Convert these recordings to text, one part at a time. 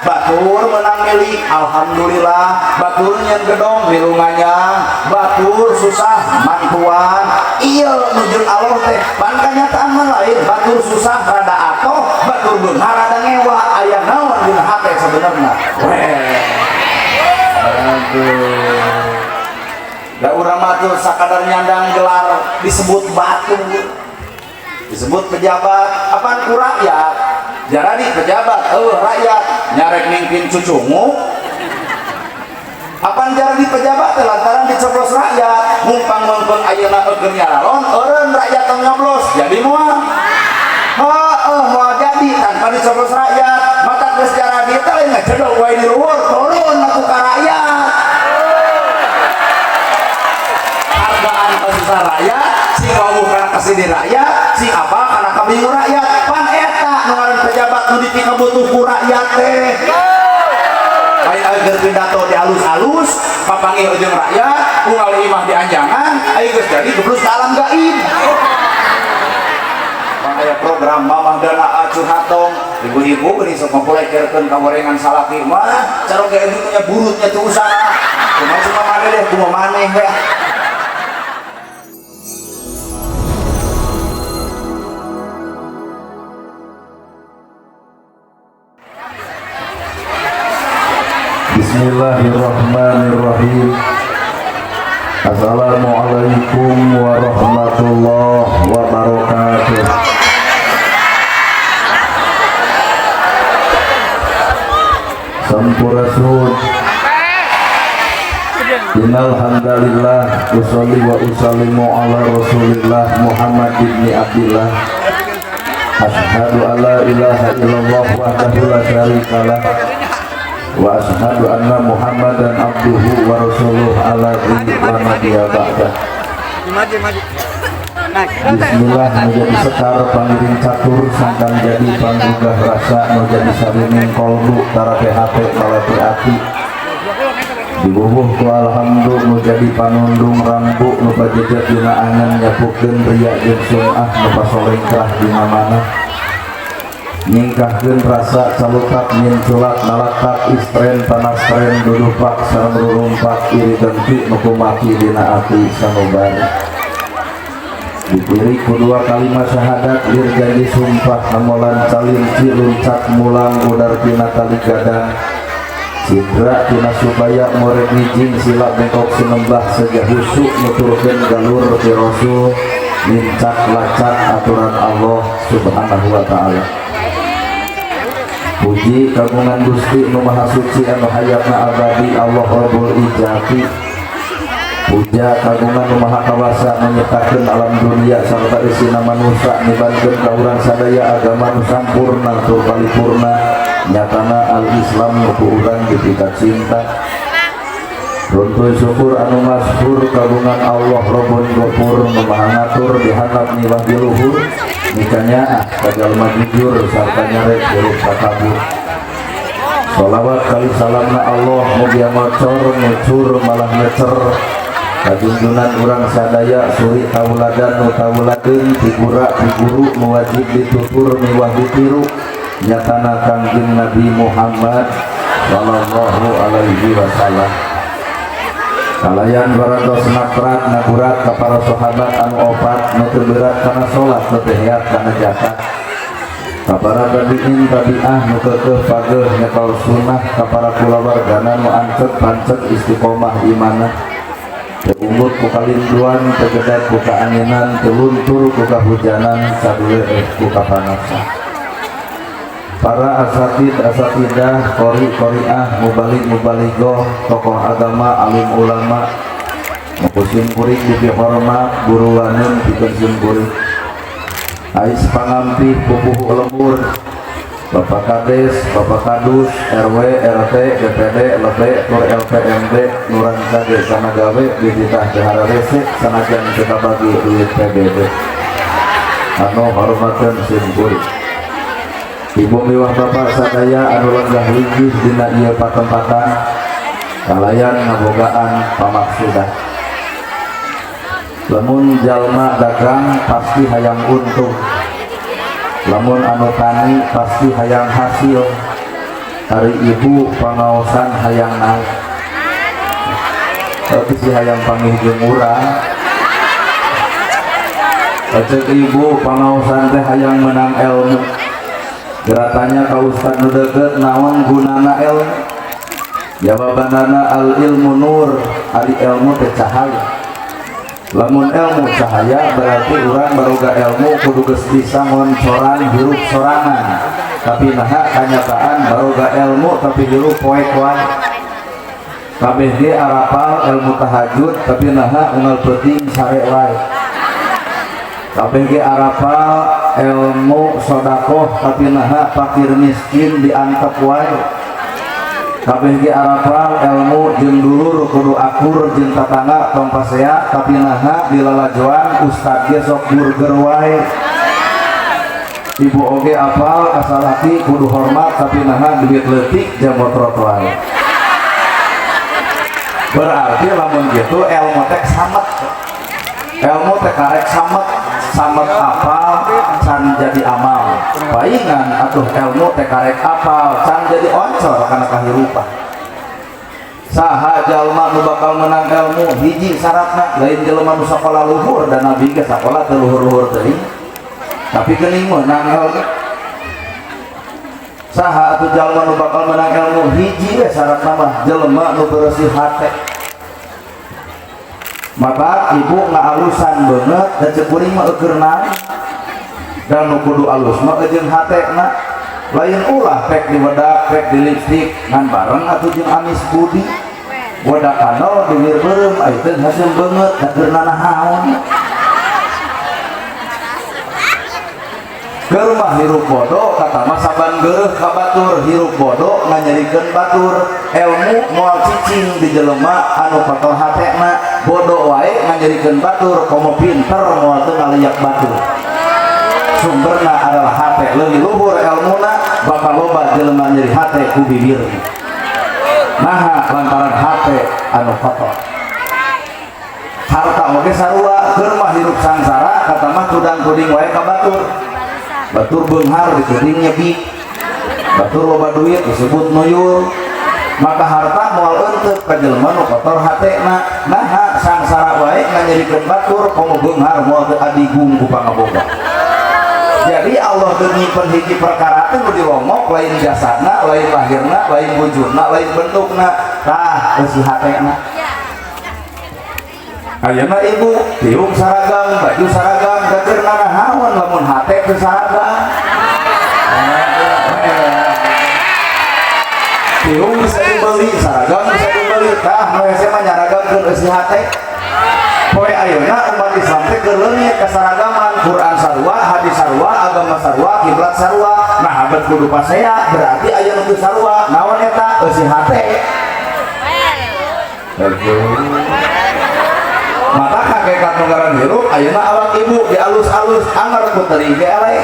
Batur menang milik, alhamdulillah. Batur nyen gedong milu nganyang, batur susah mantuan. Iya nuju Allah teh, pan kanyataan mah lain. Batur susah rada atoh, batur beunghar rada ngewa. Aya naon dina hate sebenarnya? Weh. Aduh. Da urang mah tuh sakadar nyandang gelar disebut batu, disebut pejabat, apaan ku rakyat? Jaradi pejabat, rakyat nyarek ningkin cucungu. Apaan jaradi pejabat teh lantaran dicoblos rakyat, mumpang-mumpang ayeuna eukeun nyaralon, eureun rakyat tong nyoblos, jadi moal. Heeh, moal jadi tanpa dicoblos rakyat. Mata geus jaradi teh lain ngecedok wae di luhur, turun atuh ka rakyat. Hargaan kasusah rakyat, sing wawuh kana kasidi rakyat, sing apal kana kabingung rakyat. Pan eta nu ngaran pejabat nu dipikabutuh ku rakyat teh. Lain agar pidato di alus-alus, papanggih ujung rakyat, unggal imah di anjangan, ayo geus jadi geblus ka alam gaib. Pan aya program mamah dan aa curhat dong, ibu-ibu geuning sok ngopolekerkeun ka gorengan salaki mah, caroge ieu punya burutnya tuh usaha. Kumaha cuma maneh deh, kumaha maneh we. Bismillahirrahmanirrahim. Assalamualaikum warahmatullahi wabarakatuh. Sampurasun. Innal hamdalillah usolli wa usallimu ala Rasulillah Muhammad ibni Abdillah. Asyhadu alla ilaha illallah wahdahu la syarikalah wa asyhadu anna Muhammadan abduhu wa rasuluh alladzi la nabiyya ba'dah. Bismillah menjadi sekar pangiring catur sangkan jadi panggugah rasa menjadi sarining kolbu tarape hate malati ati dibubuh ku alhamdu menjadi panundung rambu nu pajejet dina angan nyapukeun ria jeung sum'ah nu pasolengkrah dina manah nyingkahkeun rasa calutak minculak nalatak istren panastren dudupak sareng rurumpak iri dengki nu kumaki dina ati sanubari dipiri ku dua kalimat syahadat lir janji sumpah namolan calinci luncak mulang udar tina tali gadang cindra tina supaya morek nijing sila bengkok sinembah sejah husuk nuturkeun galur ti rasul nincak lacak aturan Allah subhanahu wa ta'ala. Puji kagungan Gusti nu Maha Suci anu hayatna abadi Allah Rabbul Izzati. Puja kagungan nu Maha Kawasa nu nyiptakeun alam dunia sarta isina manusa nibankeun ka urang sadaya agama nu sampurna tur paripurna nyatana al-Islam nu ku urang dipika cinta. Runtuy syukur anu masyhur kagungan Allah Rabbul Ghafur nu Maha Ngatur dihandap miwah di luhur mikanyaah ka jalma jujur sarta nyarek hirup takabur. Sholawat kali salamna Allah mugia ngocor ngucur malah ngecer kajunjunan urang sadaya suri tauladan nu tauladeun figura figuru nu wajib ditutur miwah ditiru nyatana Kangjeng Nabi Muhammad sallallahu alaihi wasallam. Kalayan barantos naprat naburat ka para sahabat anu opat nu teu berat kana salat nu teu heat kana zakat ka para tabiin tabiah nu keukeuh pageuh nyekel sunnah ka para kulawargana nu ancet pancet istiqomah imanah teu ungut ku kalinduan teu gedag ku kaanginan teu luntur ku kahujanan saduleeh ku kapanasan. Para asatid asatidah qori qoriah mubalik mubaligoh tokoh agama alim ulama mukusim kuring dipihormat guru wanun pikeun sim kuring ais pangampih pupuhu lembur Bapak Kades, Bapak Kadus, RW, RT, DPD, LB, tur LPMD, nurang kade sana gawe dititah dahara rese sanajan kita bagi duit PBB anu hormateun sim kuring. Ibu miwah bapak sadaya anu lenggah linggih dina ieu patempatan kalayan ngabogaan pamaksudan. Lamun jalma dagang pasti hayang untung, lamun anu tani pasti hayang hasil, Ari ibu pangaosan hayang naon? Tapi si hayang panggih jeung urang. Cek ibu pangaosan teh hayang menang ilmu. Geratanya ka ustad nu deukeut, naon gunana ilmu? Jawabanana, al ilmu nur, ari ilmu teh cahaya. Lamun ilmu cahaya, berarti urang baroga ilmu kudu geus bisa ngoncoran hirup sorangan. Tapi naha kanyataan baroga ilmu tapi hirup poek wae? Kabeh ge arapal ilmu tahajud, tapi naha unggal peuting sare wae? Kabeh ge arapal ilmu sodakoh, tapi naha fakir miskin diantep wae? Kabeh ge arapal ilmu jeung dulur kudu akur, jeung tatangga tong pasea, tapi naha dilalajoan ustad ge sok burger wae? Ibu oge apal ka salaki kudu hormat, tapi naha duit leutik jam motrot wae? Berarti lamun gitu ilmu teh samet, ilmu teh karek samet. Samet apal can jadi amal paingan atuh. Ilmu teh karek apal can jadi oncor kana kahirupan. Saha jalma nu bakal menang ilmu? Hiji syaratna, lain jelema nu sakola luhur, dan nabi ge sakola teu luhur-luhur teuing, tapi geuning meunang ilmu. Saha atuh jalma nu bakal menang ilmu? Hiji we syaratna mah, jelema nu bersih hate. Maka ibu ngaalusan banget dan cek kuring mah eukeurna dan nu kudu alus mah jeung hatena, lain ulah pek di wedak, pek di lipstik, ngan bareng atuh jeung amis budi. Wedak kanol bibir beureum, aya teh hasil beungeut da keur nanahaon? Keur mah hirup bodoh, kata mah saban geureuh ka batur. Hirup bodoh nganyerikeun batur. Ilmu moal cicing di jelema anu kotor hatena. Bodoh wae nganyerikeun batur, komo pinter moal teu ngaliak batur. Sumberna adalah hate. Leuwih luhur ilmuna, bakal loba jelema nyeri hate ku bibirna. Naha? Lantaran hate anu kotor. Harta oge sarua. Keur mah hirup sangsara, kata mah tudang tuding wae ka batur. Batur beunghar dituding nyebi, batur loba duit disebut nuyul. Maka harta moal euteup ka jelema nu kotor hatena. Naha? Sangsara wae nganyerikeun batur, komo beunghar moal teu adigung ku pangaboga. Jadi Allah teu nyimpen hiji perkara teh nu dilomok, lain jasadna, lain lahirna, lain wujudna, lain bentukna, tah eusi hatena. Ayeuna ibu tiung saragam, baju saragam, da keur nanahaon lamun hate teu saragam? Tiung bisa dibeli, saragam bisa dibeli, tah nu hese mah nyaragamkeun eusi hate. Poe ayeuna umat Islam teh keur leungit kasaragaman. Quran sarua, hadis sarua, agama sarua, kiblat sarua. Nah, abet kudu pasea, berarti aya nu teu sarua. Naon eta? Eusi hate. Mata hakikat nu ngaran hirup ayeuna awak ibu dialus-alus, anggar ku teri ge eleh.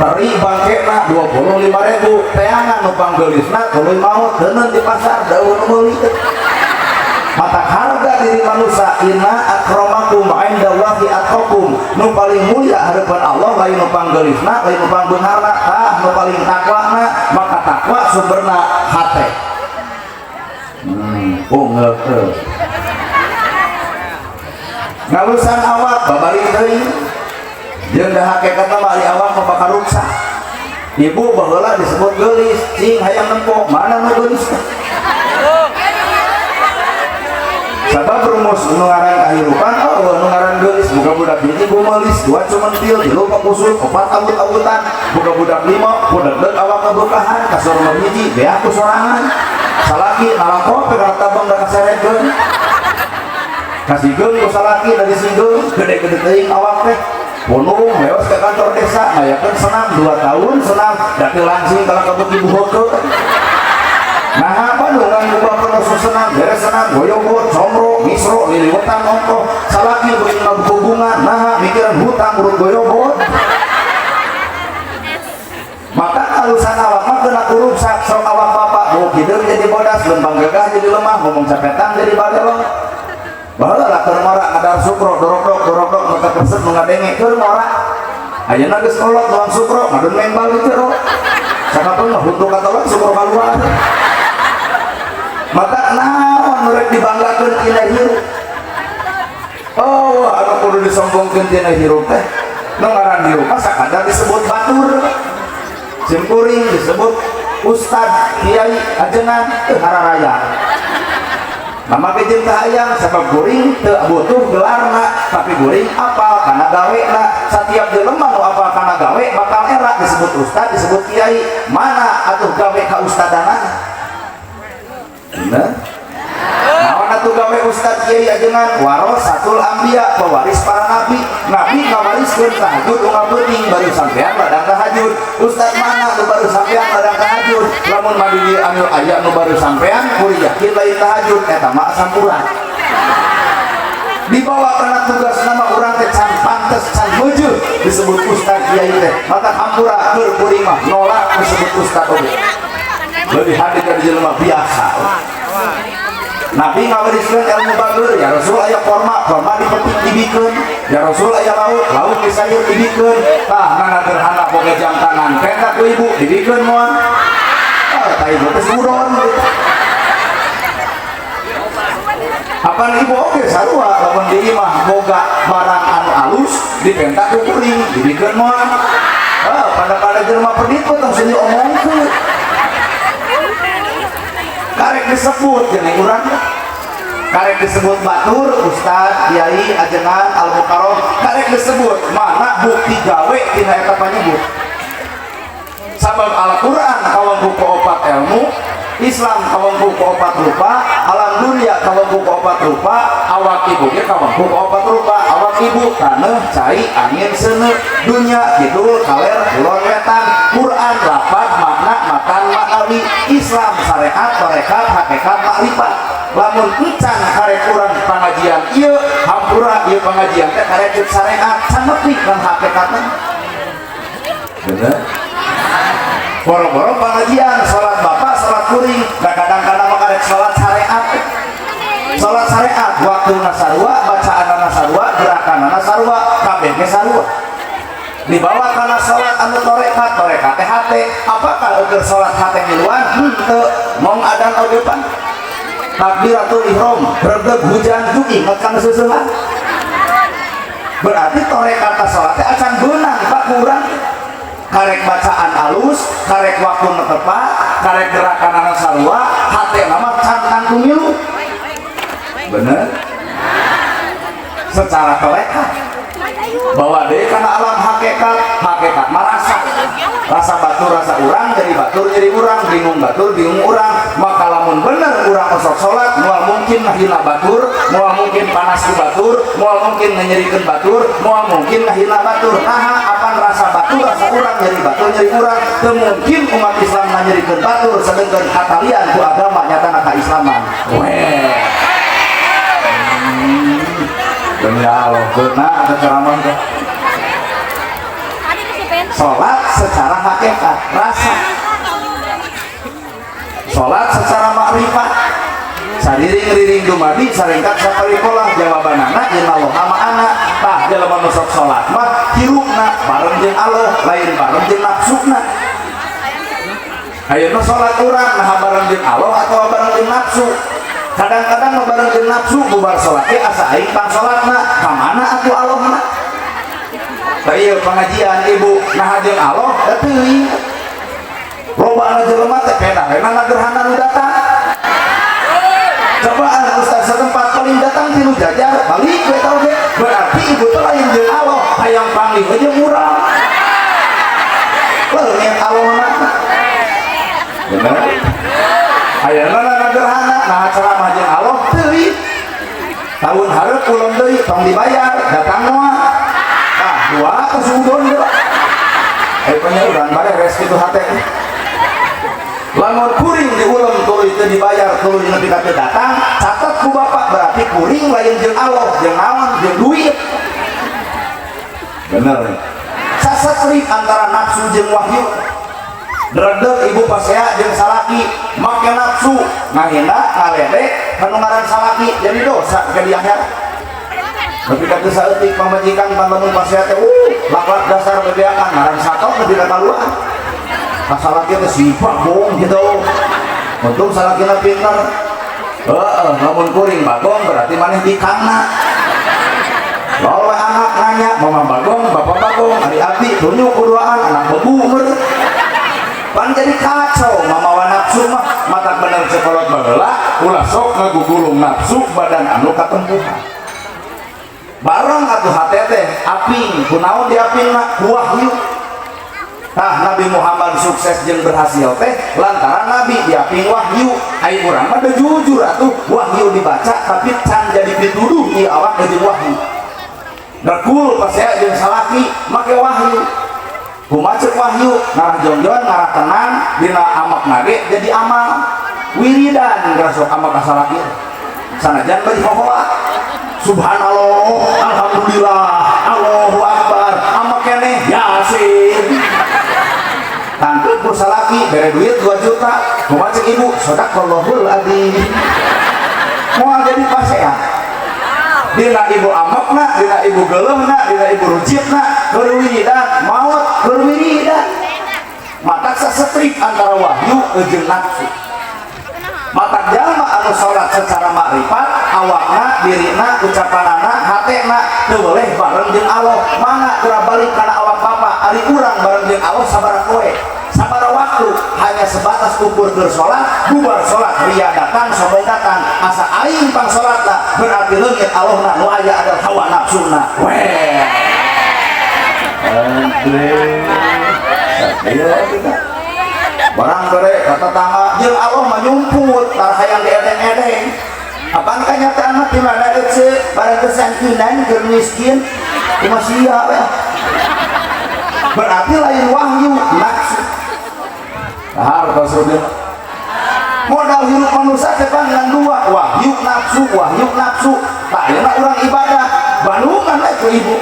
Teri bangkena 25.000, teangan nu panggeulisna tuluy maot deuneun di pasar, daun meuli. Mata harga diri manusia, inna akramakum indallahi atqakum, nu paling mulia harapan Allah lain nu panggeulisna, lain nu pangbeungharna, tah nu paling takwana. Maka takwa sumberna hate. Oh, ngeukeun ngalusan awak babari teuing jeung da hakikatna mah ari awak mah bakal ruksak. Ibu baheula disebut geulis, cing hayang nempo mana nu geulis teh? Sabab rumus nu ngaran kahirupan, oh, nu ngaran geulis, buka budak hiji gumelis, dua cumentil, tilu pakusut, opat abut-abutan, buka budak lima pudegdeg awak kabeukahan, kasur mah hiji beak ku sorangan, salaki nalangko pe kana tabang da kaserekeun, kasigeung ku salaki dari sigeung, gede-gede teuing awak teh. Punung leos ke kantor desa ngayakeun senam 2 tahun senam da teu langsing kalau kabeuki buhokeun. Nah, apa nu ngubah penuh senam, beres senam goyobot, comro, misro, liliwetan ongkoh, salaki beuki ngabubungan, nah mikiran hutang urut goyobot. Maka alusan awak mah kena kuruksak. Sok awak bapak bau hideung jadi bodas, lempang gagah jadi lemah, ngomong capetan jadi balelo. Baheula lah keur ngora ngadar sukro, dorokdok dorokdok nu teu resep nu ngadenge keur ngora. Ayeuna geus kolot nuang sukro, ngadon membal di jero. Sakapeng mah huntu katolan syukur kaluar. Mata naon nu rek dibanggakeun tina hirup? Oh, anu kudu disombongkeun tina hirup teh. Nu ngaran hirup mah sakadar disebut batur. Sim kuring disebut ustad, kiai, ajengan, teu hararaya. Mama jeung teu hayang sabab kuring teu butuh gelarna, tapi kuring apal kana gawena. Satiap jelema nu apal kana gawe bakal era disebut ustad, disebut kiai. Mana atuh gawe ka ustadana? Bener? Naon atuh gawe ustad, kiai, ajengan? Warasatul anbiya, pewaris para nabi. Nabi ngawariskeun tahajud unggal peuting, baru sampean ladang tahajud. Ustad mana nu baru sampean ladang tahajud? Lamun mah di dieu anu aya nu baru sampean, kuring yakin lain tahajud, eta mah asam urat. Dibawa karena tugas nama urang teh can pantes, can meujeut disebut ustad, kiai teh. Maka hampura, keur kuring mah nolak disebut ustad oge. Lebih hade dari jelema biasa. Nabi ngawariskeun ilmu bager, ya Rasul aya korma, korma dipetik dibikeun. Ya Rasul aya lauk, lauk disayur dibikeun. Tah nana gerhana boga jam tangan, penta ku ibu dibikeun moal? Ah, tah ibu teh suron gitu. Apaan ibu oge sarua, lamun di imah boga barang anu alus dipenta ku kuring dibikeun moal? Ah, pada-pada jelema pedit mah tong sini omongkeun. Karek disebut jeung urang, karek disebut batur, ustad, kiai, ajengan, al mukarrom, karek disebut mana bukti gawe tina eta panyebut? Sabab Al-Quran kawangku ku opat ilmu, Islam kawangku ku opat rupa, alam dunia kawangku ku opat rupa, awak ibu ge kawangku ku opat rupa. Awak ibu taneuh, cai, angin, seuneu. Dunya kidul, kaler, kulon, wetan. Quran lapad, makna, matan, maknawi. Islam syariat, tarekat, hakikat, makrifat. Lamun encan karek urang pengajian ieu, hampura, ieu pengajian teh karek ceuk syariat, can nepi kan hakikatna. Bener? Boro-boro pengajian, salat bapak, salat kuring, da kadang-kadang mah karek salat syariat. Salat syariat, waktu sarua, bacaan sarua, gerakan sarua, kabeh ge sarua. Dibawa karena salat anu torekat, torekat teh hate. Apakah eueuh salat hate miluan? Henteu, mong adan oge pan. Takbiratul ihram, redeg hujan tuh inget kana seuseuhan. Berarti torekat salat teh acan beunang Pak kurang. Karek bacaan alus, karek waktu tepat, karek gerakan anu sarua, hate nama can tangtu milu. Bener? Secara torekat bawa deh karena alam hakikat, hakikat marasa rasa batur rasa urang, jadi batur jadi urang, bingung batur bingung urang. Maka lamun bener urang osok salat, moal mungkin ngahina batur, moal mungkin panas ku batur, moal mungkin nyerikeun batur, moal mungkin ngahina batur. Naha? Apan rasa batur rasa urang, jadi batur jadi urang. Teu mungkin umat Islam nganyerikeun batur sedengkeun katalian ku agama nyatana kaislaman weh. Demi Allah, benar ada ceramah teh. Salat secara hakikat, rasa. Salat secara makrifat. Sariring-riring dumadi, saringkat saparikolah, jawabanana innallaha ma'ana. Tah jelema nu sok salat mah hirupna bareng jeung Allah, lain bareng jeung nafsuna. Ayeuna salat urang nah bareng jeung Allah atau bareng jeung nafsu? Kadang-kadang mah bareng jeung nafsu, bubar salat ge asa aing pang salatna, ka mana atuh Allahna? Tah ieu pengajian ibu, nah jeung Allah da teuing. Loba jelema teh pedah we gerhana nu datang. Cobaan ustaz setempat paling datang tilu jajar balik we tau ge. Berarti ibu teh lain jeung Allah, hayang panggih we jeung urang. Leungit Allahna. Bener? Ayeuna na gerhana, nah ceramah jeung Allah teuing. Tahun hareup ulun deui tong dibayar, datang moal. Tah, dua kesudon geura. Eh nya urang bareres kitu hate. Lamun kuring diulem tuluy teu dibayar tuluy nepi ka teu datang, catat ku bapak berarti kuring lain jeung Allah, jeung naon, jeung duit. Bener. Sasetrik antara nafsu jeung wahyu. Dredeg ibu pasea jeung salaki make nafsu ngahina ngaledek kanu ngaran salaki, jadi dosa ke di akhirat. Nepi ka teu saeutik pamajikan pambanung pasea teh laklak dasar bebeakan ngaran sato nepi ka kaluar. Ka salaki teh si bagong gitu. Untung salakina pinter. Heeh, lamun kuring bagong berarti maneh bikangna. Lalu anak nanya, mama bagong, bapak bagong, ari abdi tunjuk kuduaan, anak bebu meureun. Pan jadi kacau, mamawa nafsu mah, matak bener cek kolot baheula, ulah sok ngagugulung nafsu badan anu katempuhan. Bareng atuh hate teh aping, kunaon diapingna? Ku wahyu. Tah Nabi Muhammad sukses jeung berhasil teh lantaran Nabi diaping wahyu. Ai urang mah jujur atuh, wahyu dibaca tapi can jadi pituduh ieu awak jeung wahyu. Rekul pasea jeung salaki make wahyu. Kumaha ceuk wahyu? Ngarah jongjon, ngarah tenang dina amak nage jadi amal. Wiridan geura sok amak ka salaki. Sanajan bari hohoa. Subhanallah, alhamdulillah, Allahu akbar, amak keneh Yasin. Tangkep ku salaki bere duit 2 juta, kumaha ceuk ibu? Sadaqallahul adzim. Moal jadi pasea. Dina ibu amokna, dina ibu geuleuhna, dina ibu rujitna, keur wiridan, maot keur wiridan. Matak sasetrik antara wahyu jeung nafsu. Matak jalma anu salat secara makrifat, awakna, dirina, ucapanana, hatena teu boleh bareng jeung Allah. Mangga geura balik kana awak bapa, ari urang bareng jeung Allah sabaraha poe. Sabaraha waktu hanya sebatas ukur keur salat, bubar salat ria datang, sombong datang, asa aing pang salatna berarti leungit Allahna, nu aya adalah hawa nafsuna. Weh. Ayo kita. Barang bere ka tetangga jeung Allah mah nyumput tar hayang diedeng-edeng. Apaan kenyataan mah di mana ece barang kesankinan keur miskin kumaha sia we. Berarti lain wahyu nafsu. Dahar tos rubin. Modal hirup manusia teh pan dua, wahyu nafsu, wahyu nafsu. Tah ayeuna urang ibadah bandungan we ku ibu.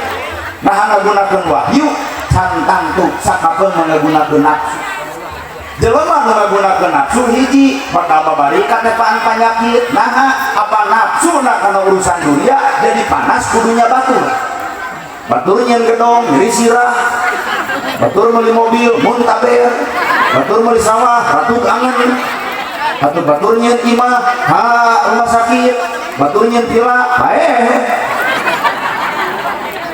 Nah ngagunakeun wahyu can tangtu sakapeung ngagunakeun nafsu. Jelema nu ngagunakeun nafsu hiji bakal babari katepaan panyakit. Naha apa nafsuna kana urusan dunia jadi panas kudunya batur. Batur nyeun gedong nyeri sirah. Batur meuli mobil muntaber. Batur meuli sawah ratug angen. Batur batur nyeun imah ha rumah sakit. Batur nyeun vila paeh.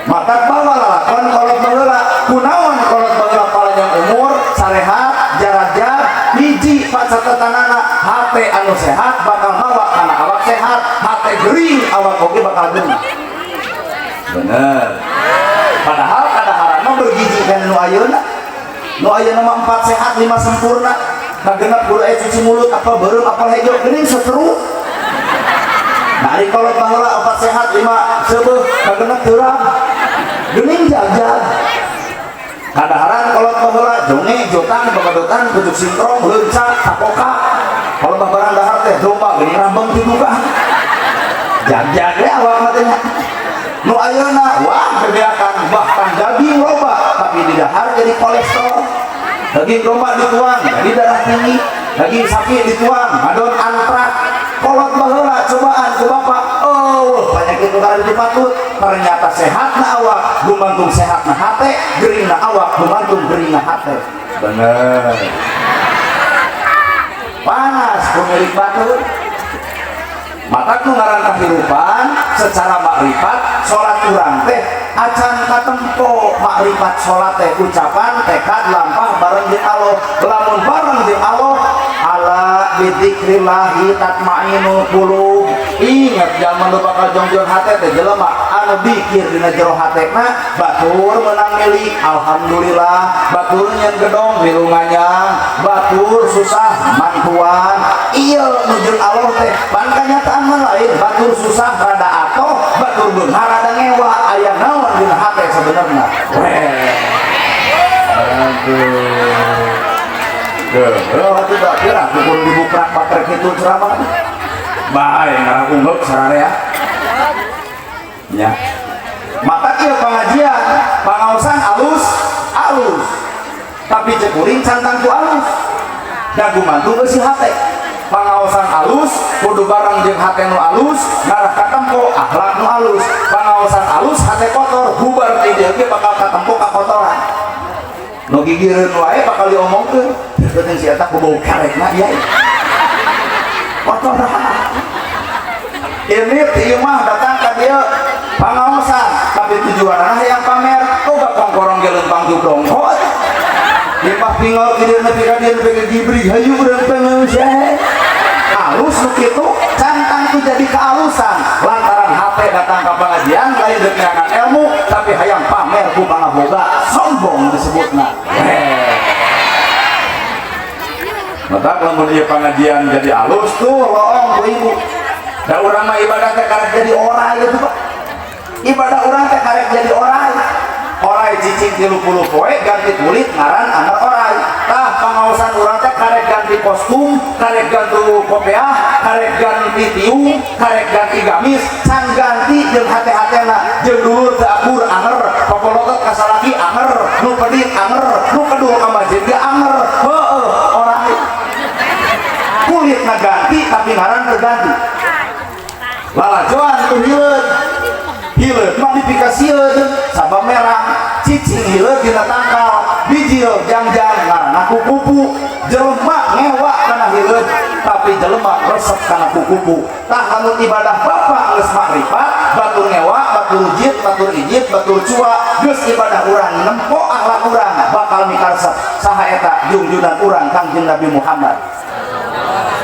Matak bawa lalakon kolot baheula. Kunaon kolot baheula panjang umur sarehat jarajat hiji pacatetanana hate anu sehat bakal mawa kana awak sehat, hate gering awak oge bakal gering. Bener. Padahal kadaharan mah bergizi kan nu ayeuna. Nu ayeuna mah 4 sehat 5 sempurna. Kagenep kudu aya cuci mulut apa beureum apa hejo geuning seteru. Nah ari kolot baheula 4 sehat 5 seubeuh kagenep teurak. Geuning jagjag. Kadaharan kolot baheula jonge jotang bagadotan pucuk singkrong leunca tapoka. Kalau bah barang dahar teh domba geuning rambeng tidukan. Jagjag we awak mah teh nya. Nu ayeuna wah bebeakan bahkan daging loba tapi di dahar jadi kolesterol. Daging domba dituang jadi darah tinggi, daging sapi dituang ngadon antrak. Kolot baheula cobaan ku bapak, oh penyakit nu kada dipatut, ternyata sehatna awak gumantung sehatna hate, geringna awak gumantung geringna hate. Bener. Panas pemilik batur. Matak nu ngaran kahirupan secara makrifat salat urang teh acan katempo makrifat salat teh ucapan tekad lampah bareng jeung Allah. Lamun bareng jeung Allah ala bidzikrillahi tatmainul qulub. Ingat jalma nu bakal jongjon hate teh jelema anu dikir dina jero hatena batur menang milik alhamdulillah, batur nyeun gedong milu nganyang, batur susah mantuan. Ieu nu jeung Allah teh pan kanyataan mah lain, batur susah rada atoh, batur beunghar rada ngewa, aya naon dina hate sebenarna. Weh. Aduh. Geuleuh atuh da kira kudu dibukrak batrek kitu ceramah. Bae ngarang unggeuk sararea. Nya. Mata ieu pangajian, pangaosan alus, alus. Tapi cek kuring can tangtu alus. Da gumantung eusi hate. Pangaosan alus kudu bareng jeung hate nu alus, ngarah katempo akhlak nu alus. Pangaosan alus hate kotor, bubar ti dieu ge bakal katempo kakotoran. Nu Nu gigireun wae bakal diomongkeun. Penting si eta ku bau karekna ieu. Kotor. Ini ti imah datang ka dieu pangaosan, tapi tujuanna hayang pamer, boga kongkorong ge leumpang dongkot. Dipah tinggal ti dieu nepi ka dieu nepi ka gibrig hayu urang pangaosan. Alus nu kitu cantang tu jadi kealusan lantaran hate datang ka pengajian lain dek neangan ilmu tapi hayang pamer ku pangaboga, sombong disebutna. Mata lamun ieu pengajian jadi alus tuh loong ku ibu. Da urang mah ibadah teh karek jadi orai gitu Pak. Ibadah urang teh karek jadi orai. Orai cicing 30 poe ganti kulit ngaran anak orai. Tah pangaosan urang teh karek ganti kostum, karek ganti kopiah, karek ganti tiung, karek ganti gamis, can ganti jeung hate-hatena, jeung dulur teu akur anger, popolotot ka salaki anger, nu pedit anger, nu kedul ka masjid ge anger. Heueuh orai. Kulitna ganti tapi ngaran teu ganti. Lalajoan tuh hileud. Hileud mah dipikasieun sabab merang, cicing hileud dina tangkal, bijil jangjang ngaranna kukupu. Jelema ngewa kana hileud tapi jelema resep kana kukupu. Tah lamun ibadah bapak geus makrifat, batur ngewa, batur rujit, batur ijit, batur cua, geus ibadah urang nempo akhlak urang bakal mikaresep. Saha eta jungjunan urang Kangjeng Nabi Muhammad.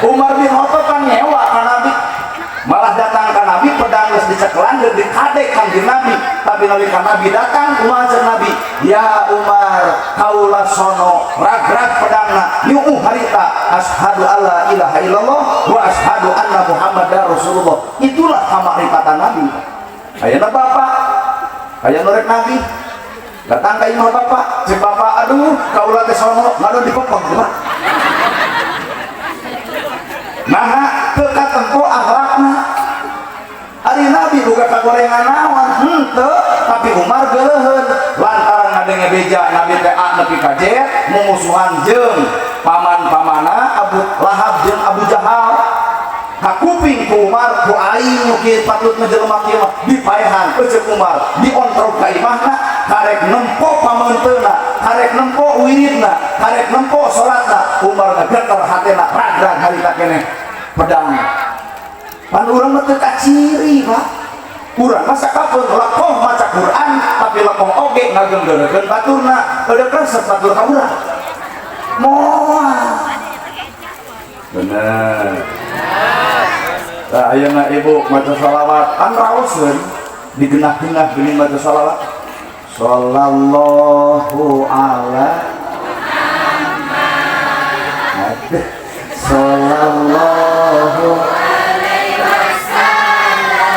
Umar bin Khattab kan ngewa ka Nabi, malah datang ka Nabi pedang geus dicekelan deuk dikadek Kangjeng Nabi, tapi nalika Nabi datang kumaha ceuk Nabi, ya Umar kaula sono rag-rag pedangna nyuuh harita asyhadu alla ilaha illallah wa asyhadu anna Muhammadar Rasulullah. Itulah kamakrifatan Nabi. Ayeuna bapak aya nu rek Nabi datang ka imah bapak, ceuk bapak aduh kaula teh sono ngadon dipepeng Pak. Nah, teu katempo akhlakna. Ari Nabi boga kagorengan naon? Henteu, tapi Umar geuleuheun lantaran ngadenge beja Nabi teh A nepi ka Z mumusuhan jeung paman-pamana Abu Lahab jeung Abu Jahal. Kakuping ku Umar ku aing nu kieu patut jelema kieu mah dipaehan ceuk Umar, diontrog ka imahna karek nempo pameunteuna, karek nempo wiridna, karek nempo salatna. Umar ngageter hatena rag-rag harita keneh pedang. Pan urang mah teu kaciri, Pak. Urang mah sakapeun lekoh maca Quran tapi lekoh oge ngagenggeureukeun baturna, eueuh resep batur ka urang. Moal. Bener. Tah ayeuna ibu maca shalawat kan raoseun digenah-genah geuning maca shalawat. Sallallahu ala Muhammad. Sallallahu alaihi wasallam.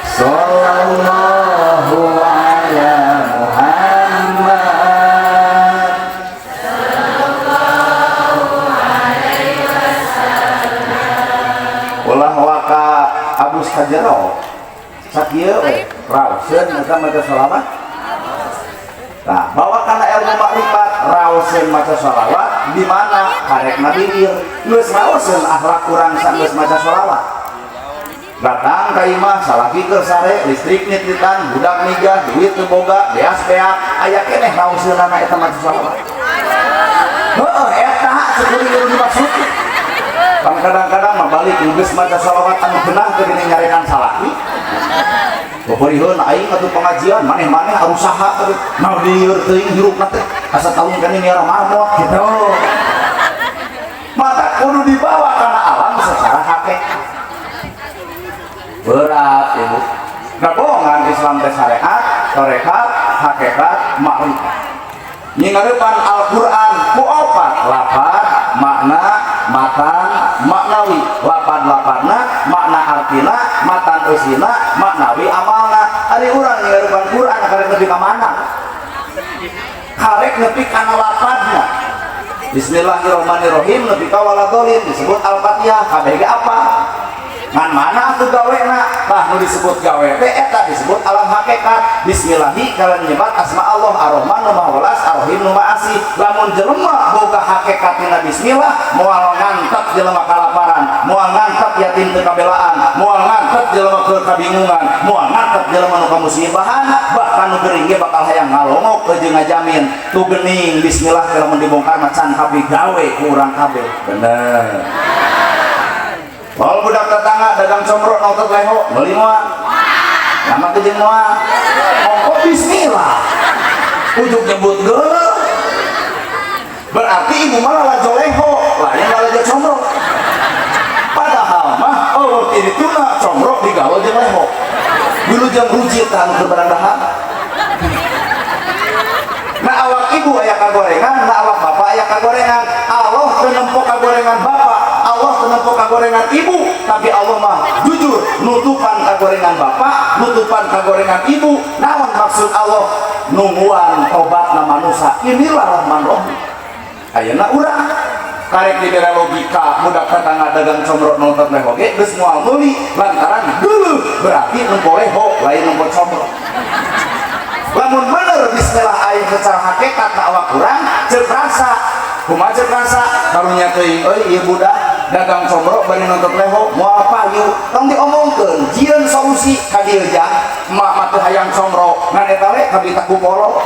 Sallallahu ala Muhammad. Sallallahu alaihi wasallam. Ulah waka abus kajero sakieu we raoseun eta maca shalawat. Nah, bawa kana ilmu makrifat raoseun maca shalawat di mana karekna bibir geus raoseun akhlak urang sanggeus maca shalawat. Datang ka imah salaki keur sare, listrik nitlitan, budak nigah, duit teu boga, beas beak, aya keneh raoseunana eta maca shalawat. Heueuh eta sekuring nu dimaksud. Pan kadang-kadang mah balik geus maca shalawat anu genah teh geuning nyarekan salaki. Bapariheun aing atuh pengajian maneh-maneh arusaha teh naon lieur teuing hirupna teh asa talung kana miara marmot gitu. Mata kudu dibawa kana alam secara hakikat. Berat ibu. Gabungan Islam teh syariat, tarekat, hakikat, makrifat. Nyingareupan Al-Qur'an ku opat lapad, makna, matan, maknawi. Lapad-lapadna, makna artina, matan eusina, maknawi amalna. Ari urang nyingareupan Qur'an karek nepi ka mana? Karek nepi kana lapadna. Bismillahirrahmanirrahim nepi ka waladolin disebut Al-Fatihah kabeh ge apa? Ngan mana atuh gawena? Tah nu disebut gawe teh eta disebut alam hakikat. Bismillahi kalian nyebat asma Allah Ar-Rahman nu Maha Welas, Ar-Rahim nu Maha Asih. Lamun jelema boga hakikat dina bismillah moal ngantep jelema kalaparan, moal ngantep yatim yatim teu kabelaan, moal ngangkat jelema keur kabingungan, moal ngangkat jelema nu kamusibahan, bahkan nu gering ge bakal hayang ngalongok jeung ngajamin. Tuh geuning bismillah teh lamun dibongkar mah can kapigawe ku urang kabeh. Bener. Kalau budak tetangga dagang comro nonton leho, meuli moal? Lama teh jeung moal. Ongko bismillah. Ujuk nyebut geuleuh. Berarti ibu mah lalajo leho, lain lalajo comro. Padahal mah oh ti dituna comro digawe jeung leho. Wilujeng rujit tah anu keur barang dahar. Nah awak ibu aya kagorengan, nah awak bapak aya kagorengan. Allah teu nempo kagorengan bapak, Allah teu nempo kagorengan ibu, tapi Allah mah jujur nutupan kagorengan bapak, nutupan kagorengan ibu. Naon maksud Allah? Nungguan tobatna manusia. Inilah Rahman Rahim. Ayeuna urang karek dibere logika budak tetangga dagang comro nonton leho ge geus moal meuli lantaran geuleuh, berarti nempo leho lain nempo comro. Lamun bener bismillah aing secara hakikat na awak urang ceuk rasa, kumaha ceuk rasa? Karunya teuing euy ieu budak dagang comro bari nonton leho moal payu. Tong diomongkeun, jieun solusi ka dieu jang. Emak mah teu hayang comro ngan eta we kabita ku polo.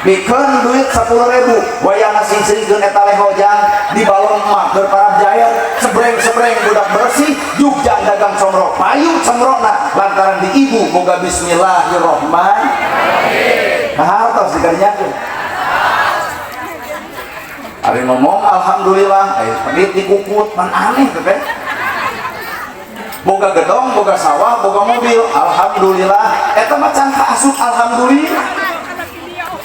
Bikeun duit 10.000 wayang ngasing-singkeun eta leho jang di balong emak keur parab jair sebreng-sebreng budak bersih jug jang dagang comro payu comrona lantaran di ibu boga bismillahirrahmanirrahim. Kahartos dikarinyakeun. Ari ngomong alhamdulillah pedit dikukut man aneh teh teh. Boga gedong, boga sawah, boga mobil, alhamdulillah. Eta mah can kaasup alhamdulillah.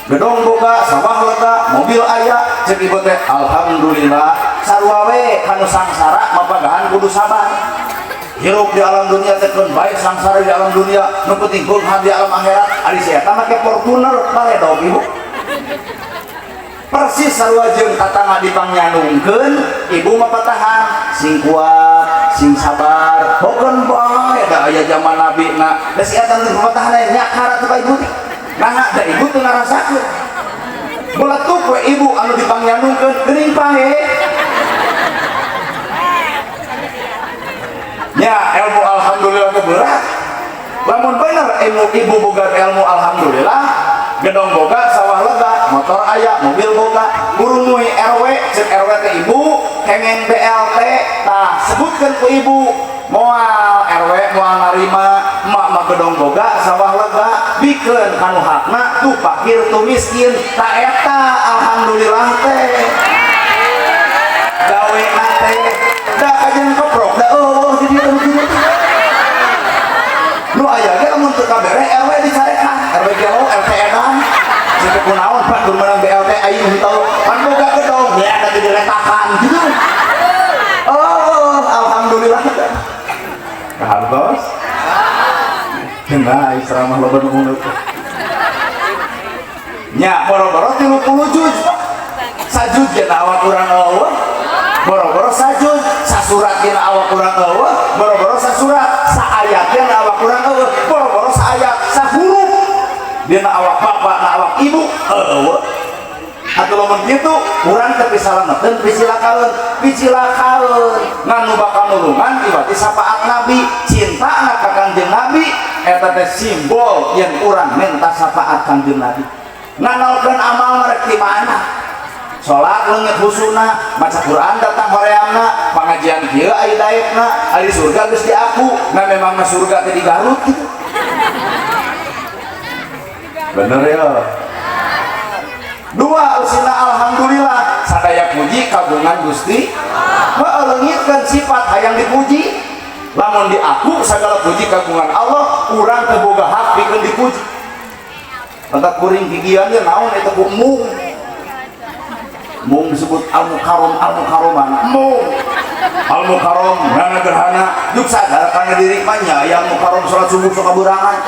Gedong boga, sawah lega, mobil aya, cek ibu teh alhamdulillah. Sarua we kanu sangsara mapagahan kudu sabar. Hirup di alam dunia teh keun bae sangsara di alam dunia, nu penting beunghar di alam akhirat. Ari si eta make Fortuner baledog ibu. Persis sarua jeung tatangga dipangnyandungkeun, ibu mah patahan, sing kuat, sing sabar, hokeun bae da aya zaman nabi na. Da si eta teu patahan aya nyakar atuh ka ibu teh. Nah, da ibu teu ngarasakeun. Meletup we ibu anu dipangnyandungkeun geuning pahe. Nya ilmu alhamdulillah teh berat. Lamun bener ilmu ibu boga ilmu alhamdulillah, gedong boga, sawah lega, motor aya, mobil boga, gurunui RW, cek RW teh ibu, pengen BLT, tah sebutkeun ku ibu, moal RW moal narima, emak mah gedong boga, sawah lega, bikeun kanu hakna tuh fakir tuh miskin, ta eta alhamdulillah teh. Gawe teh da kajeun keprok da eueuh di dieu nu kieu. Nu aya ge lamun teu kabere RW dicarekan, RW gelo, RT edan. Situ kunaon Pak kur menang BLT aing henteu. Pan boga gedong ya da diletakan gitu. Oh, alhamdulillah. Kahartos? Nah, ceramah loba nu ngono teh. Nya boro-boro 30 juz. Sajud ge awak urang eueuh. Boro-boro sajud, sasurat ge awak urang eueuh, boro-boro sasurat, saayat ge awak urang eueuh, boro-boro saayat, sahuruf dina awak bapak, na awak ibu eueuh. Atuh lamun kitu urang teu pisalameteun pisilakaeun, pisilakaeun ngan nu bakal nulungan iwati syafaat Nabi, cintana ka Kangjeng Nabi eta teh simbol yen urang minta syafaat Kangjeng Nabi. Nganalkeun amal rek di mana? Salat leungit husuna, maca Quran datang horeamna, pangajian kieu aya daekna, ari surga geus diaku, nah memang mah surga teh di Garut gitu. Bener ya. Dua usina alhamdulillah, sadaya puji kagungan Gusti. Leungitkeun sifat hayang dipuji. Lamun diaku segala puji kagungan Allah, urang teu boga hak pikeun dipuji. Entak kuring gigian ge naon eta ku mung. Mung disebut al-mukarrom, al-mukarroman. Mung al-mukarrom ngana gerhana juk sadar kana diri mah nya aya mukarrom salat subuh sok kaburangan.